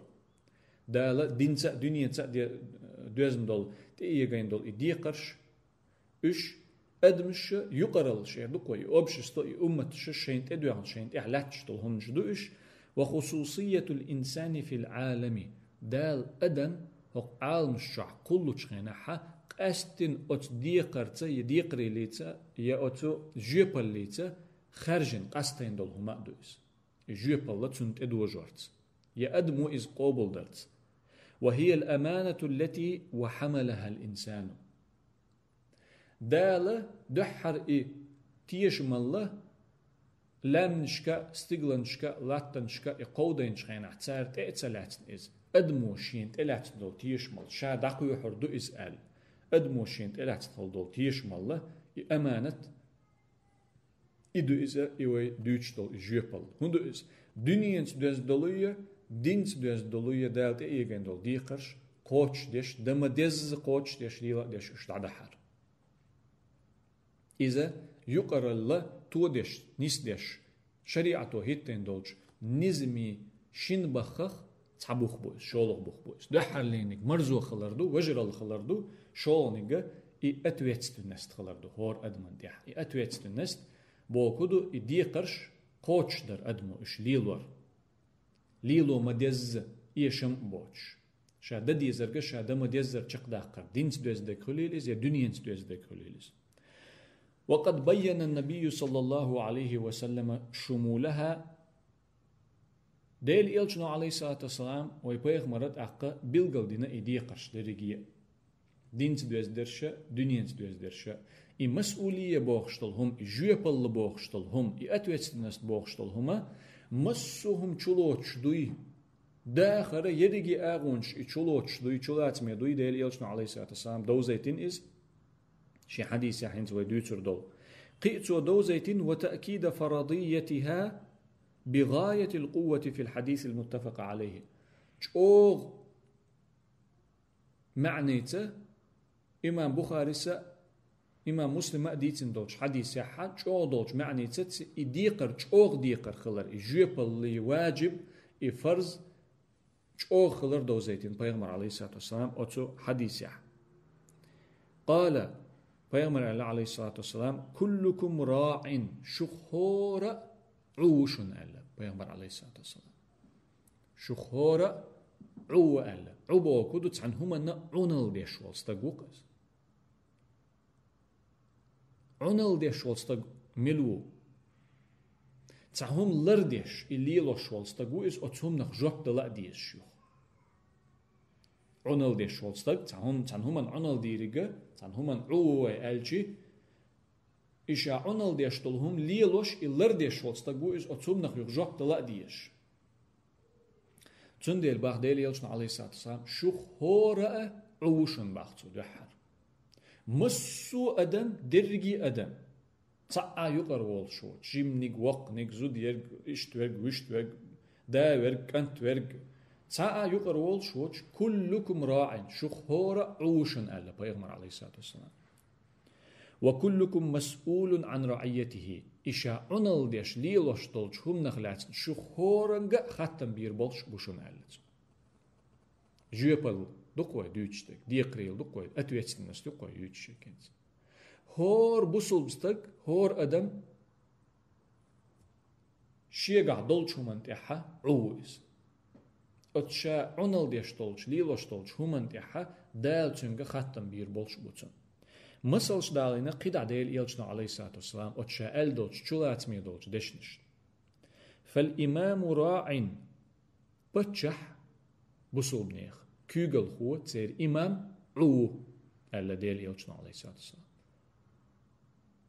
Дала динца а, дуьненца а де-, доьзна долу, тӀеэгайна долу и декхарш, уьш адамаш юкъараллаш эр ду-кх вай, и общество, и умматаш шайна тӀедоьгӀна, шайна тӀехь лаьтташ долу хӀуманаш ду уьш. Ва хусусиятул инсани фил Ӏалами. Дала адам хӀокху Ӏаламаш чохь кхуллучу хенахь къаьсттина оцу декхарца, я декхарийлица, я оцу жоьпаллица хаьржина къастийна долу хӀума а ду иза. И жоьпалла цунна тӀедожорца, я адамо иза къобалдарца. Ва хиял аманату ллати ва хьамалахал инсану. Дала дуьххьара и тешамалла лаьмнашка, стигланашка, латтанашка и кховдайначу хенахь цара тӀе а ца лаьцна иза. Адамо шена тӀелаьцна долу тешамалла, ша дӀакхоьхьур ду иза аьлла, адамо шена тӀелаьцна хилла долу тешамалла, и аманат, и ду иза, и вай дуьйцуш долу и жоьпалла. ХӀун ду иза? Дуьненца доьзна долуй, динца доьзна долуй, Дала тӀеэгайна долу декхарш кхочушдеш, дан ма-дезза кхочушдеш, лела а деш уьш дӀадахьар. Иза юкъаралла тодеш, нисдеш, шариӀато хӀиттийна долчу низамийн шина бахах цхьа бух бу иза, шолгӀа бух бу иза. Дуьххьарлерниг марзо хилар ду, важаралла хилар ду, шолгӀаниг и ответственность хилар ду хӀора адаман тӀехь. И ответственность бохург ду, и декхарш кхочушдар адамо, уьш лелор. Лело ма-дезза, эшам а боцуш. Ша дан дезарг ша дан ма-деззара чекхдаккхар, динца доьзна дерг хуьлийла иза, я дуьненца доьзна дерг хуьлийла иза. Ва къад баййана ннабийю саллаллаху Ӏалайхи ва саллама шумулаха. Делан Элчано, Ӏалайхиссалату вассалам, вай пайхамара тӀаккха билгалдина и декхарш дерриге а. Динца доьзна дерш а, дуьненца доьзна дерш а. И масъулия бохуш долу хӀума, и жоьпалла бохуш долу хӀума, и ответственность бохуш долу хӀума, массо а хӀума чулоцуш дуй. Дахара ерриге агӀонаш и чулоцуш дуй, чулацаме дуй, Делан Элчано, Ӏалайхиссалату вассалам, довзийтина иза. Шен хьадисехь хӀинца вай дуьйцур долу. Кхин а цо довзийтина: «Ва таъкида фарадиятиха би гӀаятил къуввати фил хьадисил муттафакъи Ӏалайхи». ЧӀогӀа маьӀница, имам Бухарис а, имам Муслима а дийцина долчу хьадисехь, чӀогӀа долчу маьӀница ц-, и декхар чӀогӀа декхар хилар, и жоьпаллий, важиб, и фарз чӀогӀа хилар довзийтина пайхамара, Ӏалайхиссалату вассалам, оцу хьадисехь. Къала, пайхамара аьлла, Ӏалайхиссалату вассалам: «Куллукум раӀин», шух хӀора а Ӏу ву шуна аьлла пайхамара, Ӏалайхиссалату вассалам. Шух хӀора а Ӏу ву аьлла. Ӏу бохург ду, цхьана хӀуманна Ӏуналла деш волу стаг ву-кх иза. Ӏуналла деш волу стаг мила ву? Цхьа хӀума лардеш, и лелош волу стаг ву иза, оцу хӀуманах жоп дала а дезаш юха. Ӏуналла деш волу стаг, цхьа хӀума, цхьана хӀуманна Ӏуналла дийриг, цхьана хӀуманна Ӏу ву вай аьлчи, и ша Ӏуналла деш долу хӀума лелош, и лардеш волу стаг ву иза, оцу хӀуманах юха жоп дала а дезаш. Цундела боху Делан Элчано, Ӏалайхиссалату вассалам, шух хӀора а Ӏу ву шуна боху цо дуьххьара. Массо а адам, дерриге а адам, цхьа а юкъара волуш воцуш, жиманиг, воккханиг, зуда ерг, иштта верг, вуьшта верг, да верг, кӀант верг, цхьа а юкъара волуш воцуш, «Куллукум раӀин», шух хӀора а Ӏу ву шуна аьлла пайхамара, Ӏалайхиссалату вассалам. «Ва куллукум масъулун Ӏан раӀийятихи». И ша Ӏуналла деш, лелош долчу хӀуманах лаьцна шух хӀоранга а хаттам бийр болуш бу шуна аьлла цо. Жоьпалла ду-кх вай дуьйцуш дерг, декхарийлла ду-кх вай, ответственность ду-кх вай юьйцуш дерг хӀинца. ХӀора бусулба стаг, хӀора адам шегахь долчу хӀуманна тӀехь Ӏу ву иза. Оцу ша Ӏуналла деш долчу, лелош долчу хӀуманна тӀехь Дала цуьнга хаттам бийр болуш бу цунна. Масалш далийна кхидӀа Делан Элчано, Ӏалайхиссалату вассалам, оцу ша аьлла долчу, чулацаме долчу дешнашна. «Фал имаму раӀин», паччахь бусулбанех, куьйгалхо, церан имам Ӏу ву, аьлла Делан Элчано, Ӏалайхиссалату вассалам.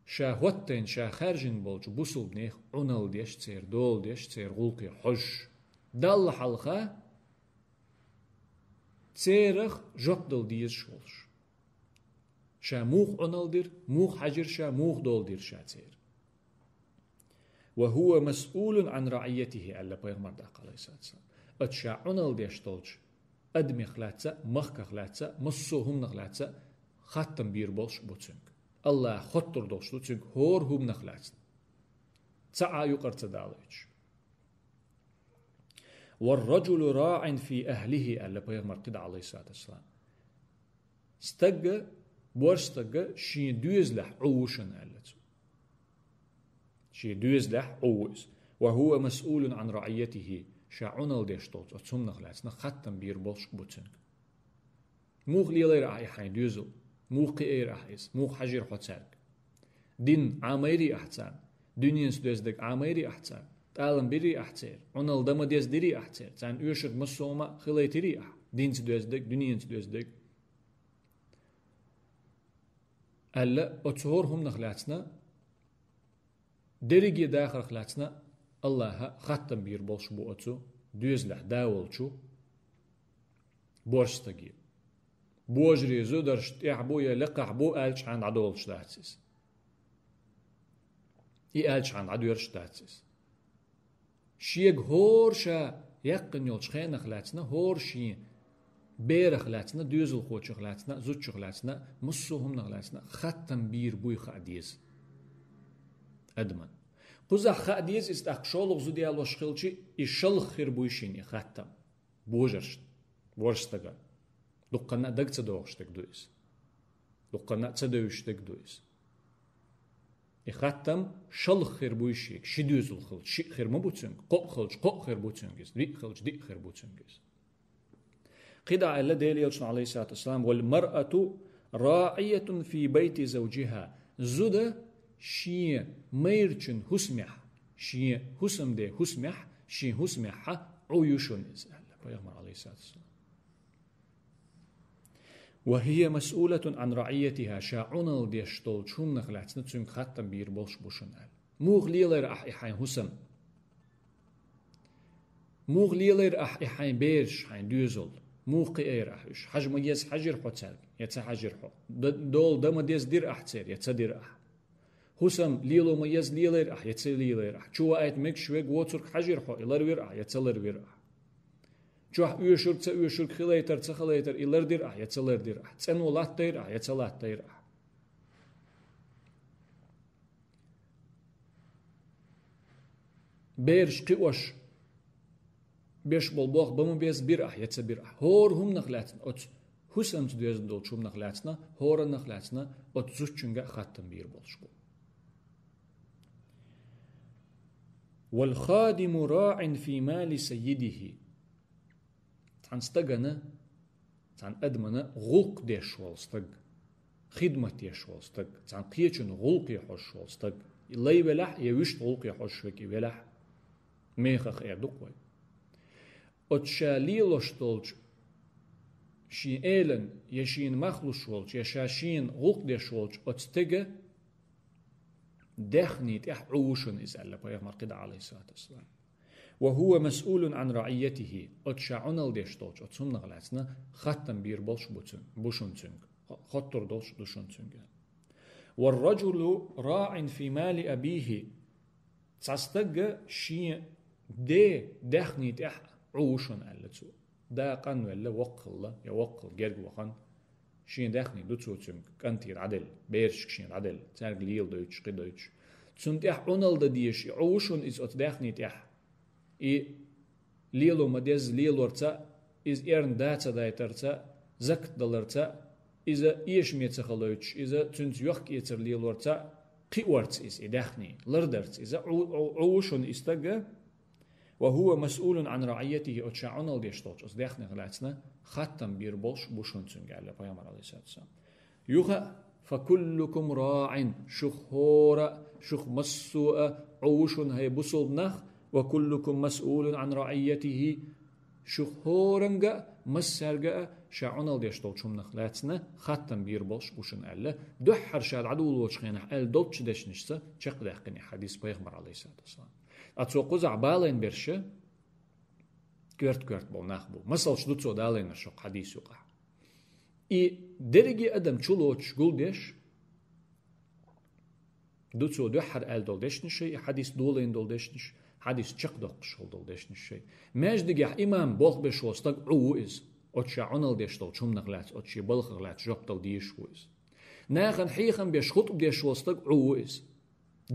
Ша хӀоттийна, ша хаьржина болчу бусулбанех Ӏуналла деш, церан дола деш, церан гӀуллакхе хьожуш, Далла хьалха церах жоп дала дезаш волуш. Ша муха Ӏуналла дира, муха хьаьжира ша, муха дола дира ша церан. «Ва хӀува масъулун Ӏан раӀийятихи», аьлла пайхамара тӀаккха, Ӏалайхиссалату вассалам. Оцу ша Ӏуналла деш долчу адамех лаьцна а, махках лаьцна а, массо а хӀуманах лаьцна а хаттам бийр болуш бу цуьнга. Аллахь хоттур долуш ду цуьнга хӀора хӀуманах лаьцна. Цхьа а юкъара ца далийтуш. «والرجل راع في أهله», аьлла пайхамар кхидӀа, Ӏалайхиссалату вассалам. Стага, боьрша стага шен доьзалехь Ӏу ву шуна, аьлла цо. Шен доьзалехь Ӏу ву иза. «وهو مسؤول عن رعيته», ша Ӏуналла деш долчу оцу хӀуманах лаьцна хаттам бийр болуш бу цуьнга. Муха лелайра ахьа и хьайн доьзал? Муха кхиайра ахьа иза? Муха хьажира хьо цаьрга? Дин Ӏамайрий ахьа царна? Дуьненца доьзна дерг Ӏамайрий ахьа царна? ТӀалам бирий ахьа церан? Ӏуналла дан ма-дезза дирий ахьа церан? Царна оьшург массо а хилийтирий ахьа? Динца доьзна дерг, дуьненца доьзна дерг? Аьлла, оцу хӀора хӀуманах лаьцна, дерриге дахарх лаьцна Аллахьа хаттам бийр болуш бу оцу доьзалехь да волчу боьрша стаге. Божарий зударшна тӀехь бу я лекхахь бу аьлчхьана дӀадолуш дац иза. И аьлчхьана дӀадоьрзуш дац иза. Шега хӀора ша яьккхина йолчу хенах лаьцна, хӀора шен берах лаьцна, доьзалхочух лаьцна, зудчух лаьцна, массо а хӀуманах лаьцна хаттам бийр буй хаа деза адаман. Кхузахь хаа деза иза тӀаккха шолгӀа зуда ялош хилча, и шалха хир буй шена и хаттам. Божаршна, боьрша стагана. Дуккханна а дага ца догӀуш дерг ду иза. Дуккханна а ца девзаш дерг ду иза. И хаттам шалха хир буй шега, ши доьзал хилча, шиъ хир ма бу цуьнга, кхоъ хилча, кхоъ хир бу цуьнга иза, диъ хилча, диъ хир бу цуьнга иза. КхидӀа аьлла Делан Элчано, Ӏалайхиссалату вассалам: «والمرأة راعية في بيت زوجها». Зуда шен майрачун хӀусамехь, шен хӀусамден хӀусамехь, шен хӀусамехь Ӏу ю шуна иза, аьлла пайхамар, Ӏалайхиссалату вассалам. «وهي مسؤولة عن رعيتها», ша Ӏуналла деш долчу хӀуманах лаьцна цуьнга хаттам бийр болуш бу шуна, аьлла. Муха лелайра ахьа и хьайн хӀусам? Муха лелайра ахьа и хьайн бераш, хьайн доьзал? Муха кхиайра ахьа уьш? Хьажа ма-езза хьажира хьо цаьрга, я ца хьажира хьо? Д-, дола дан ма-дезза дира ахьа церан, я ца дира ахьа? ХӀусам лело ма-езза лелайра ахьа, я ца лелайра ахьа? Чу ваийта мегаш верг воцург хьажира хьо, и ларвира ахьа, я ца ларвира ахьа? Чохь оьшург, ца оьшург, хилийтар, ца хилийтар, и лардира ахьа, я ца лардира ахьа? ЦӀено латтайра ахьа, я ца латтайра ахьа? Бераш кхиош беш болу болх бан ма-безза бира ахьа, я ца бира ахьа? ХӀора хӀуманах лаьцна, оцу хӀусамца доьзна долчу хӀуманах лаьцна, хӀораннах лаьцна оцу зудчуьнга а хаттам бийр болуш бу. «والخادم راع في مال سيده». Цхьана стагана, цхьана адамана гӀуллакх деш волу стаг, хидмат деш волу стаг, цхьана кхечун гӀуллакхе хьожуш волу стаг, и лай велахь а, я вуьшта гӀуллакхе хьожуш верг и велахь а, мехах эр ду-кх вай. Оцу ша лелош долчу шен элан, я шена мах луш волчу, я ша шена гӀуллакх деш волчу оцу стеган даьхни тӀехь Ӏу ву шуна иза, аьлла пайхамар кхидӀа, Ӏалайхиссалату вассалам. «وهو مسؤول عن رعيته», оцу ша Ӏуналла деш долчу оцу хӀуманах лаьцна хаттам бийр болуш бу цуьнга, бу шуна цуьнга. Хо-, хоттур долуш ду шуна цуьнга. «والرجل راع في مال أبيه». Цхьа стаг шен ден даьхни тӀехь Ӏу ву шуна, аьлла цо. Да къанвелла, воккха хилла, я воккха хилла герга вахана, шен даьхни ду цо цуьнга, кӀанте дӀаделла, берашка шен дӀаделла, цаьрга леладойтуш, кхидойтуш. Цунна тӀехь Ӏуналла дан дезаш, и Ӏу ву шуна иза оцу даьхни тӀехь. И лело ма-дезза лелорца а, иза эрна да ца дайтарца а, закат даларца а, иза эшаме ца хилийтуш, иза цуьнца йохк-эцар лелорца а, кхиорца иза, и даьхни, лардарца иза Ӏу, Ӏу, Ӏу ву шуна и стаг, «وهو مسؤول عن رعيته», оцу ша Ӏуналла деш долчу оцу даьхнех лаьцна хаттам бийр болуш бу шуна цуьнга, аьлла пайхамар, Ӏалайхиссалату вассалам. Юха а: «فكلكم راع», шух хӀора а, шух массо а Ӏу ву шуна, хӀай бусалба нах, «وكلكم مسؤول عن رعيته», шух хӀоранга а, массаьрга а ша Ӏуналла деш долчу хӀуманах лаьцна хаттам бийр болуш бу шуна, аьлла, дуьххьара ша дӀадолочу хенахь аьлла долчу дешнашца чекхдаьккхина и хьадис пайхамар, Ӏалайхиссалату вассалам. Ткъа цо кхузахь балийна берш коьрта-коьрта болу нах бу. Масалш ду цо далийнарш хӀокху хьадис юкъахь. И дерриге адам чулоцуш гулдеш ду цо дуьххьара аьлла долу дешнаш, и хьадис долийна долу дешнаш, хьадис чекхдоккхуш хила долу дешнаш. Маьждигехь имам болх беш волу стаг Ӏу ву иза. Оцу ша Ӏуналла деш долчу хӀуманах лаьцна, оцу шен балхах лаьцна жоп дала дезаш ву иза. Нахана хьехам беш хутӀба деш волу стаг Ӏу ву иза.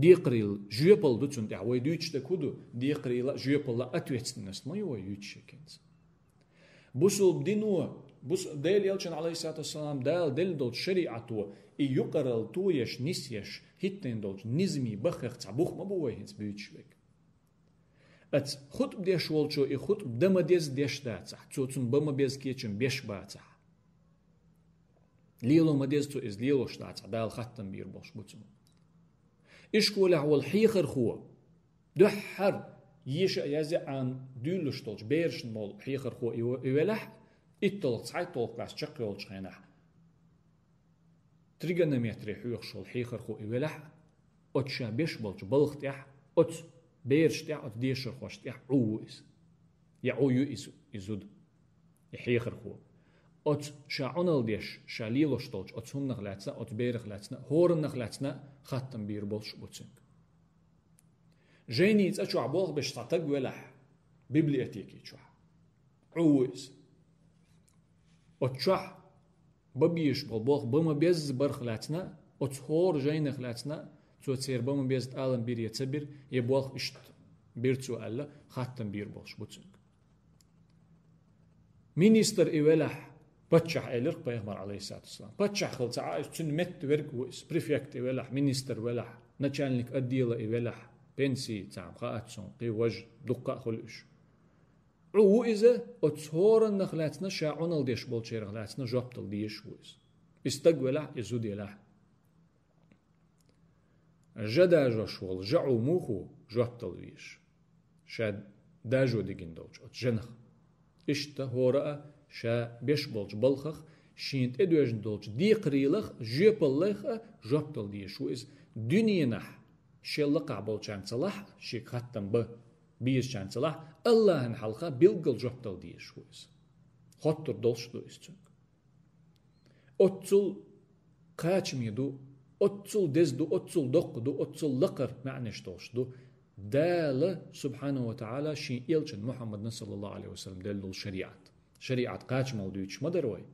Декхарийла жоьпалла ду цунна тӀехь. Вай дуьйцуш дерг хӀун ду? Декхарийла а, жоьпалла а, ответственность ма ю вай юьйцуш ерг хӀинца. Бусулба дино, бус-, Делан Элчано, Ӏалайхиссалату вассалам, Дала делла долчу шариӀато, и юкъаралла тоеш, нисъеш, хӀиттийна долчу низамийн бахах цхьа бух ма бу вай хӀинца буьйцуш берг. Аца хутӀба деш волчо и хутӀба дан ма-дезза деш дацахь, цо цунна бан ма-безза кечам беш бацахь, лело ма-дезза цо иза лелош дацахь, Дала хаттам бийр болуш бу цунна. Ишколехь волу хьехархо, дуьххьара еша а, язъян а дуьйлалуш долчу берашна волу хьехархо и во-, и велахь, итталгӀа, цхьайтталгӀа класс чекхйолчу хенахь, тригонометри хьоьхуш волу хьехархо и велахь, оцу ша беш болчу балха тӀехь, оцу бераш тӀехь, оцу дешархошна тӀехь Ӏу ву иза. Я Ӏу ю иза, и зуда, и хьехархо. Оцу ша Ӏуналла деш, ша лелош долчу оцу хӀуманах лаьцна а, оцу берах лаьцна а, хӀораннах лаьцна а хаттам бийр болуш бу цуьнга. Жайни цӀа чохь болх беш цхьа стаг велахь, библиотеки чохь, Ӏу ву иза. Оцу чохь бан безаш болу болх бан ма-безза барх лаьцна а, оцу хӀора жайнах лаьцна а, цо церан бан ма-безза тӀалам бира я ца бира, я болх иштта бира цо аьлла, хаттам бийр болуш бу цуьнга. Министр и велахь, паччахь элира пайхамар, Ӏалайхиссалату вассалам. Паччахь хила ца Ӏа иза, цуьнан метта верг а ву иза, префект и велахь, министр велахь, начальник отдела и велахь, пенсий цхьа хаьа цунна, кхин важа дуккха а хуьлу уьш. Ӏу ву иза, оцу хӀораннах лаьцна, ша Ӏуналла деш болчерах лаьцна жоп дала дезаш ву иза. И стаг велахь, и зуда елахь. Жа дажош волу жа Ӏу муха ву жоп дала везаш? Ша дажо дигина долчу оцу жанах. Иштта хӀора а ша беш болчу балхах, шена тӀедоьжна долчу декхарийлах, жоьпаллех а жоп дала дезаш ву иза. Дуьненахь шел лакхахь болчарна ца лахь а, шега хаттам бан безачарна ца лахь а, Аллахьан хьалха билггал жоп дала дезаш ву иза. Хоттур долуш ду иза цуьнга. Оццул кхачаме ду, оццул деза ду, оццул доккха ду, оццул лакхара маьӀнаш долуш ду Дала, субхьанаху ва таӀала, шен элчан Мухьаммадна, саллаллаху Ӏалайхи ва саллам, делла долу шариӀат. ШариӀат кхачамалла дуьйцуш ма дара вай.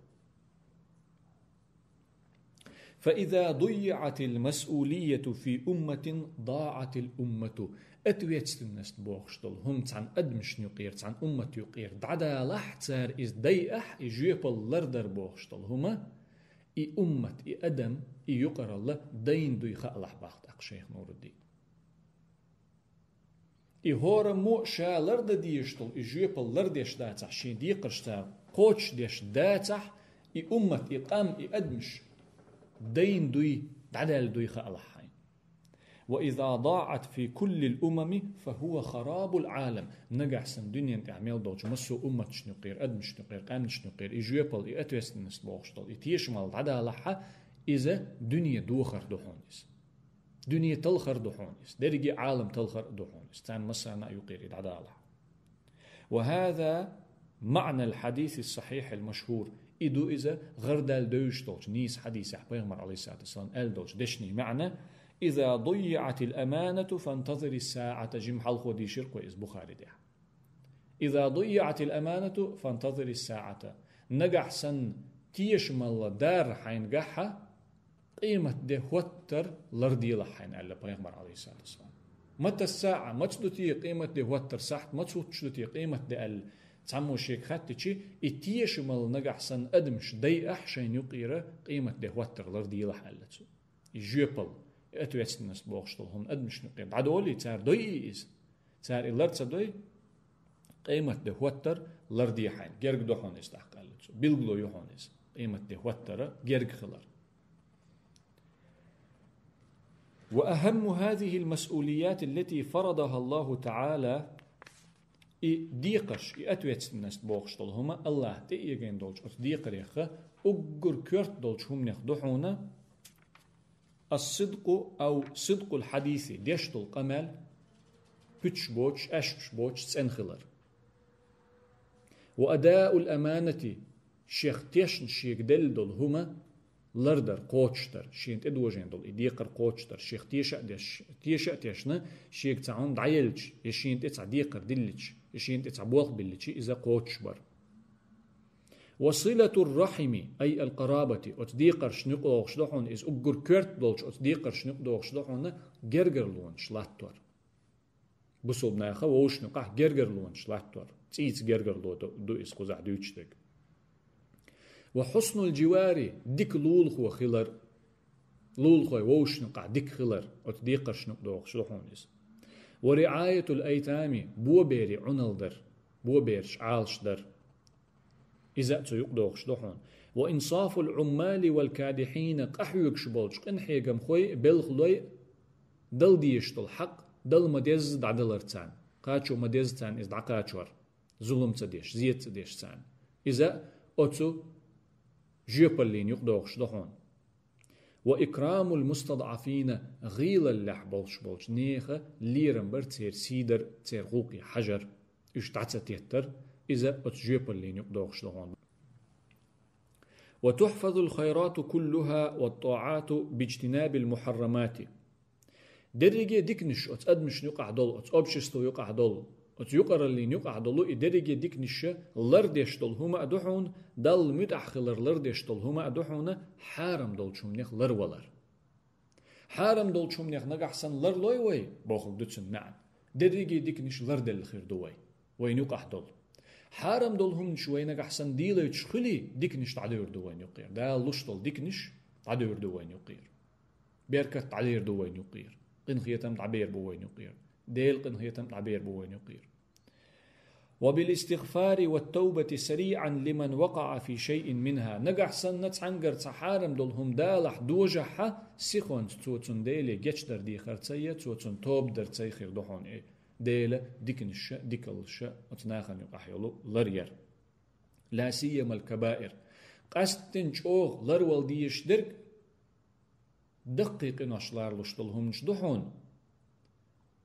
فإذا ضيعت المسؤولية في أمة ضاعت الأمة. Ответственность бохуш долу хӀума цхьана адамашна юкъера, цхьана уммат юкъера дӀадалахь, цара иза дайахь, и жоьпалла лардар бохуш долу хӀума, и уммат, и адам, и юкъаралла дайна дуй хаалахь, бах тӀаккха шайх Нуруддин. И хӀораммо ша лардан дезаш долу и жоьпалла лардеш дацахь, шен декхарш цара кхочушдеш дацахь, и уммат, и къам, и адамаш дайна дуй, дӀадаьлла дуй хаалахь хьайна. وإذا ضاعت في كل الأمم فهو خراب العالم. Нагахь санна дуьнен тӀехь мел долчу массо а умматашна юкъера, адамашна юкъера, къаьмнашна юкъера и жоьпалла, и ответственность бохуш долу, и тешамалла дӀадалахь, иза дуьне дохар ду хьуна иза. Дуьне талхар ду хьуна иза. Дерриге Ӏалам талхар а ду хьуна иза. Царна массарна а юкъера и дӀадалахь. وهذا معنى الحديث الصحيح المشهور. И ду иза гӀардаьлла девзаш долчу нийса хьадисехь пайхамар, Ӏалайхиссалату вассалам, аьлла долчу дешнийн маьӀна: إذا ضيعت الأمانة فانتظر الساعة. Жимма хьалхо дийшира кхо иза Бухари тӀехь. إذا ضيعت الأمانة فانتظر الساعة. Нагахь санна тешамалла дара хьайна гахь, къематде хӀоттар ларделахь хьайна, аьлла пайхамар, Ӏалайхиссалату вассалам. متى الساعة؟ Маца ду те къематде хӀоттар сахьт, маца хӀуттуш ду те къематде аьлла, цхьаммо шега хаьттичи, и тешамалла нагахь санна адамаш дайахь шайна юкъера, къематде хӀоттар ларделахь аьлла цо. И жоьпалла, и ответственность бохуш долу хӀума адамашна юкъера дӀадолий, цара дойий иза? Цара и лар ца дой, къематде хӀоттар ларде хьайна, герга ду хьуна иза тӀаккха аьлла цо. Билгало ю хьуна иза, къематде хӀоттара герга хилар. وأهم هذه المسؤوليات التي فرضها الله تعالى. И декхарш, и ответственность бохуш долу хӀума Аллахь тӀеэгийна долчу оцу декхарех, уггар коьрта долчу хӀуманех ду хьуна الصدق أو صدق الحديث, деш долу къамел пуьтуш боцуш, аьшпаш боцуш цӀена хилар. وأداء الأمانة, шех тешна шега делла долу хӀума лардар, кхочушдар, шена тӀедожийна долу и декхар кхочушдар, шех теша а деш, теша а тешна, шега цхьа хӀума дӀаелча, я шена тӀе цхьа декхар диллича, я шена тӀе цхьа болх биллича, иза кхочушбар. وصلة الرحم، أي القرابة, оцу декхаршна юкъадогӀуш ду хьуна иза, уггар коьрта долчу оцу декхаршна юкъадогӀуш ду хьуна гергарлонаш латтор. Бусулба наха вовшашна юкъахь гергарлонаш латтор. ЦӀийца гергарло ду, ду иза кхузахь дуьйцуш дерг. وحسن الجوار, дика лулахо хилар. Лулахой вовшашна юкъахь дика хилар, оцу декхаршна юкъадогӀуш ду хьуна иза. ورعاية الأيتام, боберийн Ӏуналла дар, бобераш Ӏалашдар. Иза а цу юкъадогӀуш ду хьуна. وإنصاف العمال والكادحين, къахьоьгуш болчу къинхьегамхойн, белхалойн дала дезаш долу хьакъ дала ма-дезза дӀадалар царна, кхачо ма-дезза царна иза дӀакхачор, зулам ца деш, зен ца деш царна. Иза а оцу жоьпаллина юкъадогӀуш ду хьуна. وإكرام المستضعفين, гӀийлаллехь болуш болчу нехан лерам бар, церан сий дар, церан гӀуллакхе хьажар, уьш дӀа ца теттар, иза оцу жоьпаллина юкъадогӀуш ду хьуна. وتحفظ الخيرات كلها والطاعات باجتناب المحرمات. Дерриге а диканаш оцу адамашна юкъахь долу, оцу общество юкъахь долу, оцу юкъараллина юкъахь долу и дерриге а диканаш лардеш долу хӀума а ду хьуна, Далла муьтӀахь хилар лардеш долу хӀума а ду хьуна, хьарам долчу хӀуманех ларвалар. Хьарам долчу хӀуманех нагахь санна ларлой вай, бохург ду цуьнан маьӀна, дерриге а диканаш ларделла хир ду вай, вайна юкъахь долу. Хьарам долу хӀуманаш вай нагахь санна дийлойтуш хуьлий, диканаш дӀадевр ду вайна юккъера. Дала луш долу диканаш дӀадевр ду вайна юккъера. Беркат дӀадер ду вайна юккъера. Къинхетам дӀабер бу вайна юккъера. Делан къинхетам дӀабер бу вайна юккъера. وبالاستغفار والتوبة سريعا لمن وقع في شيء منها. Нагахь санна цхьаьнгара цхьа хьарам долу хӀума далахь дожахьа, сихонца цо цунна Деле гечдар дехарцай, цо цунна тоба дарцай хир ду хьуна и Делан диканаш а, дикаллаш а, оцу нахана юкъахь йолу лар яр. لا سيما الكبائر. Къаьсттина чӀогӀа ларвала дезаш дерг даккхий къинош ларалуш долу хӀуманаш ду хьуна.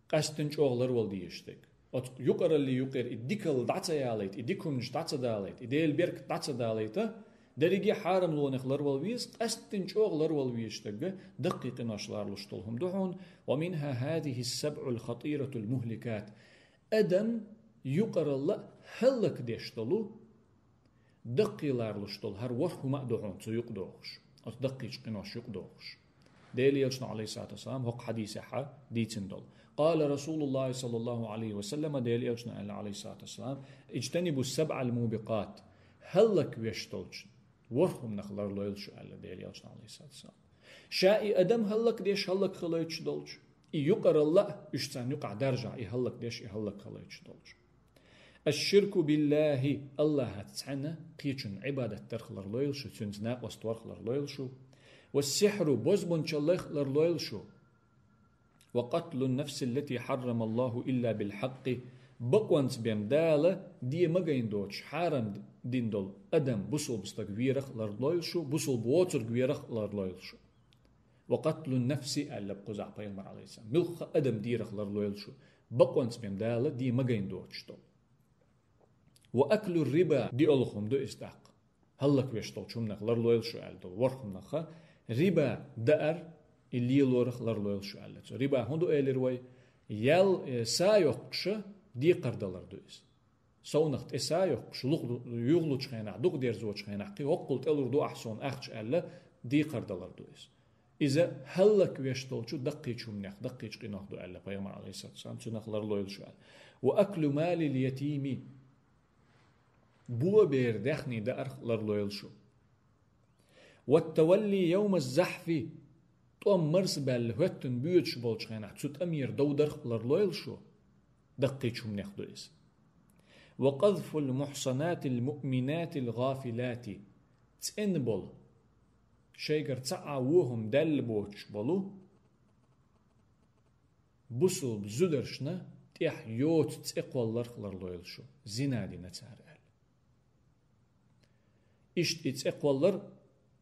Къаьсттина чӀогӀа ларвала дезаш дерг. Оцу юкъараллин юккъера и дикалла дӀа ца ялайта, и дика хӀуманаш дӀа ца далайта, и Делан беркат дӀа ца далайта, дерриге а хьарамлонех ларвала веза, къаьсттина чӀогӀа ларвала везаш дерг даккхий къинош ларалуш долу хӀума ду хьуна. ومنها هذه السبع الخطيرة المهلكات. Адам юкъаралла а хӀаллакдеш долу даккхий ларалуш долу хӀара ворхӀ хӀума а ду хьуна цу юкъадогӀуш, оцу даккхийчу къинош юкъадогӀуш. Делан Элчано, Ӏалайхиссалату вассалам, хӀокху хьадисехь дийцина долу. قال رسول الله صلى الله عليه وسلم, Делан Элчано аьлла, Ӏалайхиссалату вассалам: اجتنبوا السبع الموبقات. ХӀаллаквеш долчу ворхӀ хӀуманах ларлойла шу, аьлла Делан Элчано, Ӏалайхиссалату вассалам. Ша и адам хӀаллакдеш, хӀаллакхилойтуш долчу, и юкъаралла а, уьш царна юкъахь даржахь, и хӀаллакдеш, и хӀаллакхилойтуш долчу. الشرك بالله, Аллахьаца цхьаьна кхечунна Ӏибадат дарх ларлойла шу, цуьнца накъост варх ларлойла шу. والسحر, бозбунчаллех ларлойла шу. وقتل النفس التي حرم الله إلا بالحق, бакъонца бен Дала де магайн доцуш хьарам дина долу адам, бусулба стаг верах ларлойла шу, бусулба воцург верах ларлойла шу. وقتل النفس, аьлла кхузахь пайхамар, Ӏалайхиссалам, муьлхха адам дерах ларлойла шу, бакъонца бен Дала де магайн доцуш долу. وأكل الربا, диъалгӀа хӀума ду иза тӀаккха. ХӀаллаквеш долчу хӀуманах ларлойла шу аьлла долу ворхӀ хӀуманах, риба даар, и лелорах ларлойла шу аьлла цо. Риба хӀун ду элира вай? Ял, э, са йоккхуша декхар далар ду иза. Совнах тӀе са йоккхуш, лух-, юхалучу хенахь, дукха дерзочу хенахь, кхин хӀоккхул тӀелур ду ахь суна ахча аьлла, декхар далар ду иза. Иза хӀаллаквеш долчу даккхийчу хӀуманех, даккхийчу къинох ду аьлла пайхамар, Ӏалайхиссалату вассалам, цунах ларлойла шу аьлла. وأكل مال اليتيم, боберан даьхни даарх ларлойла шу. والتولي يوم الزحف, тӀом марсабаьлла хӀоьттина боьдуш болчу хенахь, цу тӀамера дов дарх ларлойла шу, даккхийчу хӀуманех ду иза. وقذف المحصنات المؤمنات الغافلات, цӀена болу, шайгара цхьа а вон хӀума даьлла боцуш болу бусулба зударшна тӀехь йоцу цӀе кхолларх ларлойла шу, зина дина цара аьлла. Иштта и цӀе кхоллар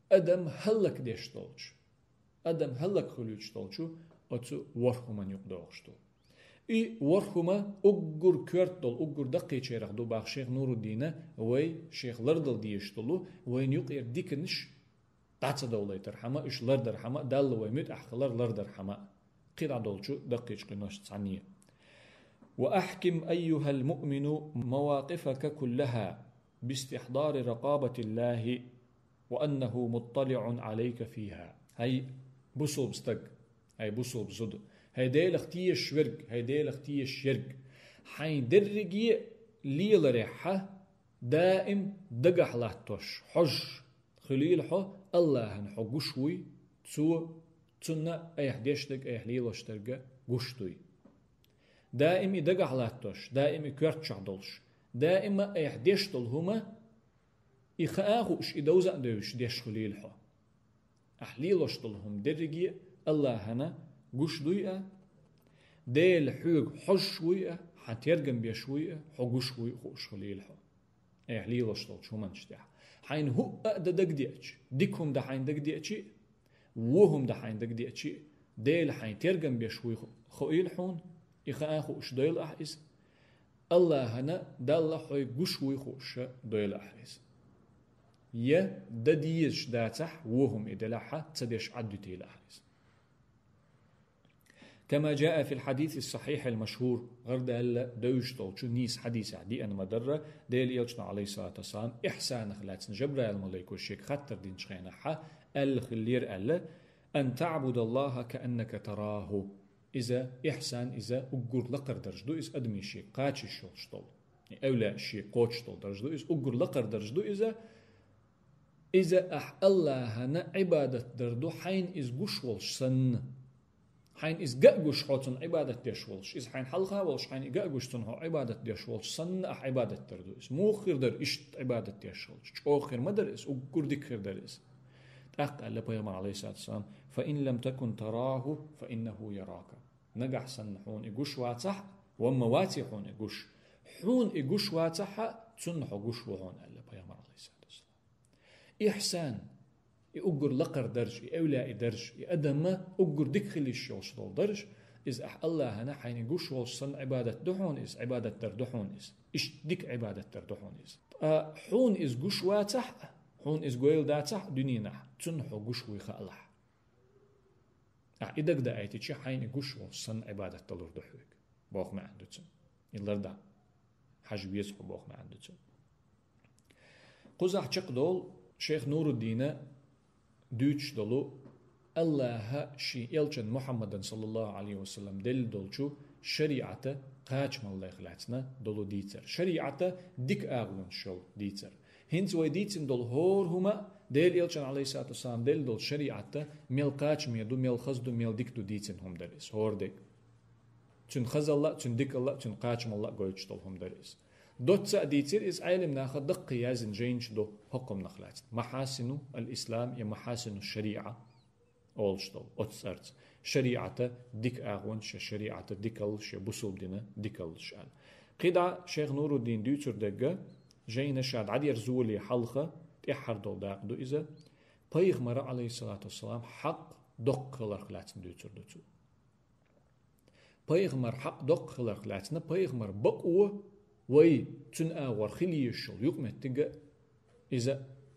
адам хӀаллакдеш долчу, адам хӀаллакхуьлуьйтуш долчу оцу ворхӀ хӀуманна юкъадогӀуш ду. И ворхӀ хӀума уггар коьрта долу, уггар даккхийчарах ду боху шех Нуруддина, вай шех лардала дезаш долу, вайна юкъера диканаш дӀа ца довлийтархьама, уьш лардархьама, Далла вай муьтӀахь хилар лардархьама, кхидӀа долчу даккхийчу къиношца цхьаьна. وأحكم أيها المؤمن مواقفك كلها. باستحضار رقابة الله وأنه مطلع عليك فيها. ХӀай бусалба стаг, хӀай бусалба зуда, хӀай Делах тешаш верг, хӀай Делах тешаш ерг. Хьайна дерриге а леларехьа даим дагахь латтош, хьожаш хилийла хьо, АллахӀана хьо гуш вуй, Цо, Цунна айхьа деш дерг, айхьа лелош дерг гуш дуй. Даим и дагахь латтош, даим и коьрта чохь долуш, даим а айхьа деш долу хӀума, и хаа а хууш, и довза а девзаш деш хилийла хьо. Ахьа лелош долу хӀума дерриге а АллахӀана гуш дуй а, Дела хьоьга хьожуш вуй а, хьан тергам беш вуй а, хьо гуш вуй а хууш хилийла хьо. Айхьа лелош долчу хӀуманаш тӀехь. Хьайна хӀуъа а дан дагадеача, дика хӀума дан хьайна дагадеача а, вон хӀума дан хьайна дагадеача а, Дела хьайн тергам беш вуй хо-, хоийла хьуна, и хаа хууш дойла ахьа иза. АллахӀана Далла хьоьга гуш вуй хууш дойла ахьа иза. Я дан дезаш дацахь, вон хӀума и делахьа, ца деш Ӏаддуьтийла ахьа иза. كما جاء في الحديث الصحيح المشهور, гӀардаьлла девзаш долчу нийса хьадисехь деана ма-дарра, Делан Элчано, Ӏалайхиссалату вассалам, ихьсанах лаьцна Жабраил-малайко шега хаттар динчу хенахьа, аьлла хиллера аьлла: «أن تعبد الله كأنك تراه». Иза ихьсан, иза уггар лакхара дарж ду, иза адамийн шега кхача йиш йолуш долу. И эвлаяъ шега кхочуш долу дарж ду, иза уггар лакхара дарж ду, иза, иза ахь АллахӀана Ӏибадат дар ду, хьайна иза гуш волуш санна. Хьайна иза ган а гуш хьо цунна Ӏибадат деш волуш, иза хьайна хьалха а волуш, хьайна и ган а гуш цунна хьо Ӏибадат деш волчу санна, ахь Ӏибадат дар ду иза. Муха хир дара иштта Ӏибадат деш волчу? ЧӀогӀа хир ма дара иза, уггар дика хир дара иза. ТӀаккха аьлла пайхамар, Ӏалайхиссалату вассалам: «فإن لم تكن تراه فإنه يراك». Нагахь санна хьуна и гуш вацахь а, вамма ваций хьуна и гуш? Хьуна и гуш вацахь а, цунна хьо гуш ву хьуна, аьлла пайхамар, Ӏалайхиссалату вассалам. Ихьсан, и уггар лакхара дарж, и эвлаяъ и дарж, и адамна уггар дика хила йиш йолуш долу дарж, иза ахь АллахӀана хьайна гуш волуш санна Ӏибадат ду хьуна иза, Ӏибадат дар ду хьуна иза. Иштта дика Ӏибадат дар ду хьуна иза. Ткъа хьуна иза гуш вацахь а, хьуна иза гойла дацахь а дуьненахь, цунна хьо гуш вуй хаалахь. Ахь и дага даийтича, хьайна и гуш волуш санна Ӏибадат далур ду хьоьга. Боху маьӀна ду цуьнан. И лардан хьажа веза хьо, боху маьӀна ду цуьнан. Кхузахь чекхдолу шайх Нуруддина дуьйцуш долу АллахӀа шен элчан Мухьаммадан, саллаллаху Ӏалайхи ва саллам, делла долчу шариӀата кхачамаллех лаьцна долу дийцар. ШариӀата дика агӀонаш йолу дийцар. ХӀинца вай дийцина долу хӀора хӀума а, Делан элчан, Ӏалайхиссалату вассалам, делла долу шариӀата мел кхачаме ду, мел хаза ду, мел дика ду дийцина хӀума дара иза, хӀора дерг. Цуьнан хазалла а, цуьнан дикалла а, цуьнан кхачамалла а гойтуш долу хӀума дара иза. Доцца а дийцира иза, Ӏелимнаха даккхий яздина жайнаш ду хӀокхунах лаьцна. «Махьасину аль-Ислам» я «Махьасину шариӀа» олуш долу оцу цӀарца. ШариӀата дика агӀонаш я, шариӀата дикаллаш я, бусулба дина дикаллаш аьлла. КхидӀа шайх Нуруддин дуьйцур дерг а, жайна ша дӀадерзоле хьалха, тӀаьххьара долу дакъа ду иза, пайхамара, Ӏалайхиссалату вассалам, хьакъ доккха хиларх лаьцна дуьйцур ду цо. Пайхамар хьакъ доккха хиларх лаьцна, пайхамар бакъо вай цуьнан агӀор хила езаш йолу юкъаметтиг а иза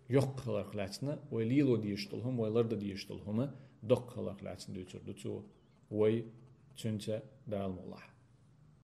йоккха хиларх лаьцна, вай лело дезаш долу хӀума, вай лардан дезаш долу хӀума доккха хиларх лаьцна дуьйцур ду цо, вай цуьнца Дала мукъ лахь.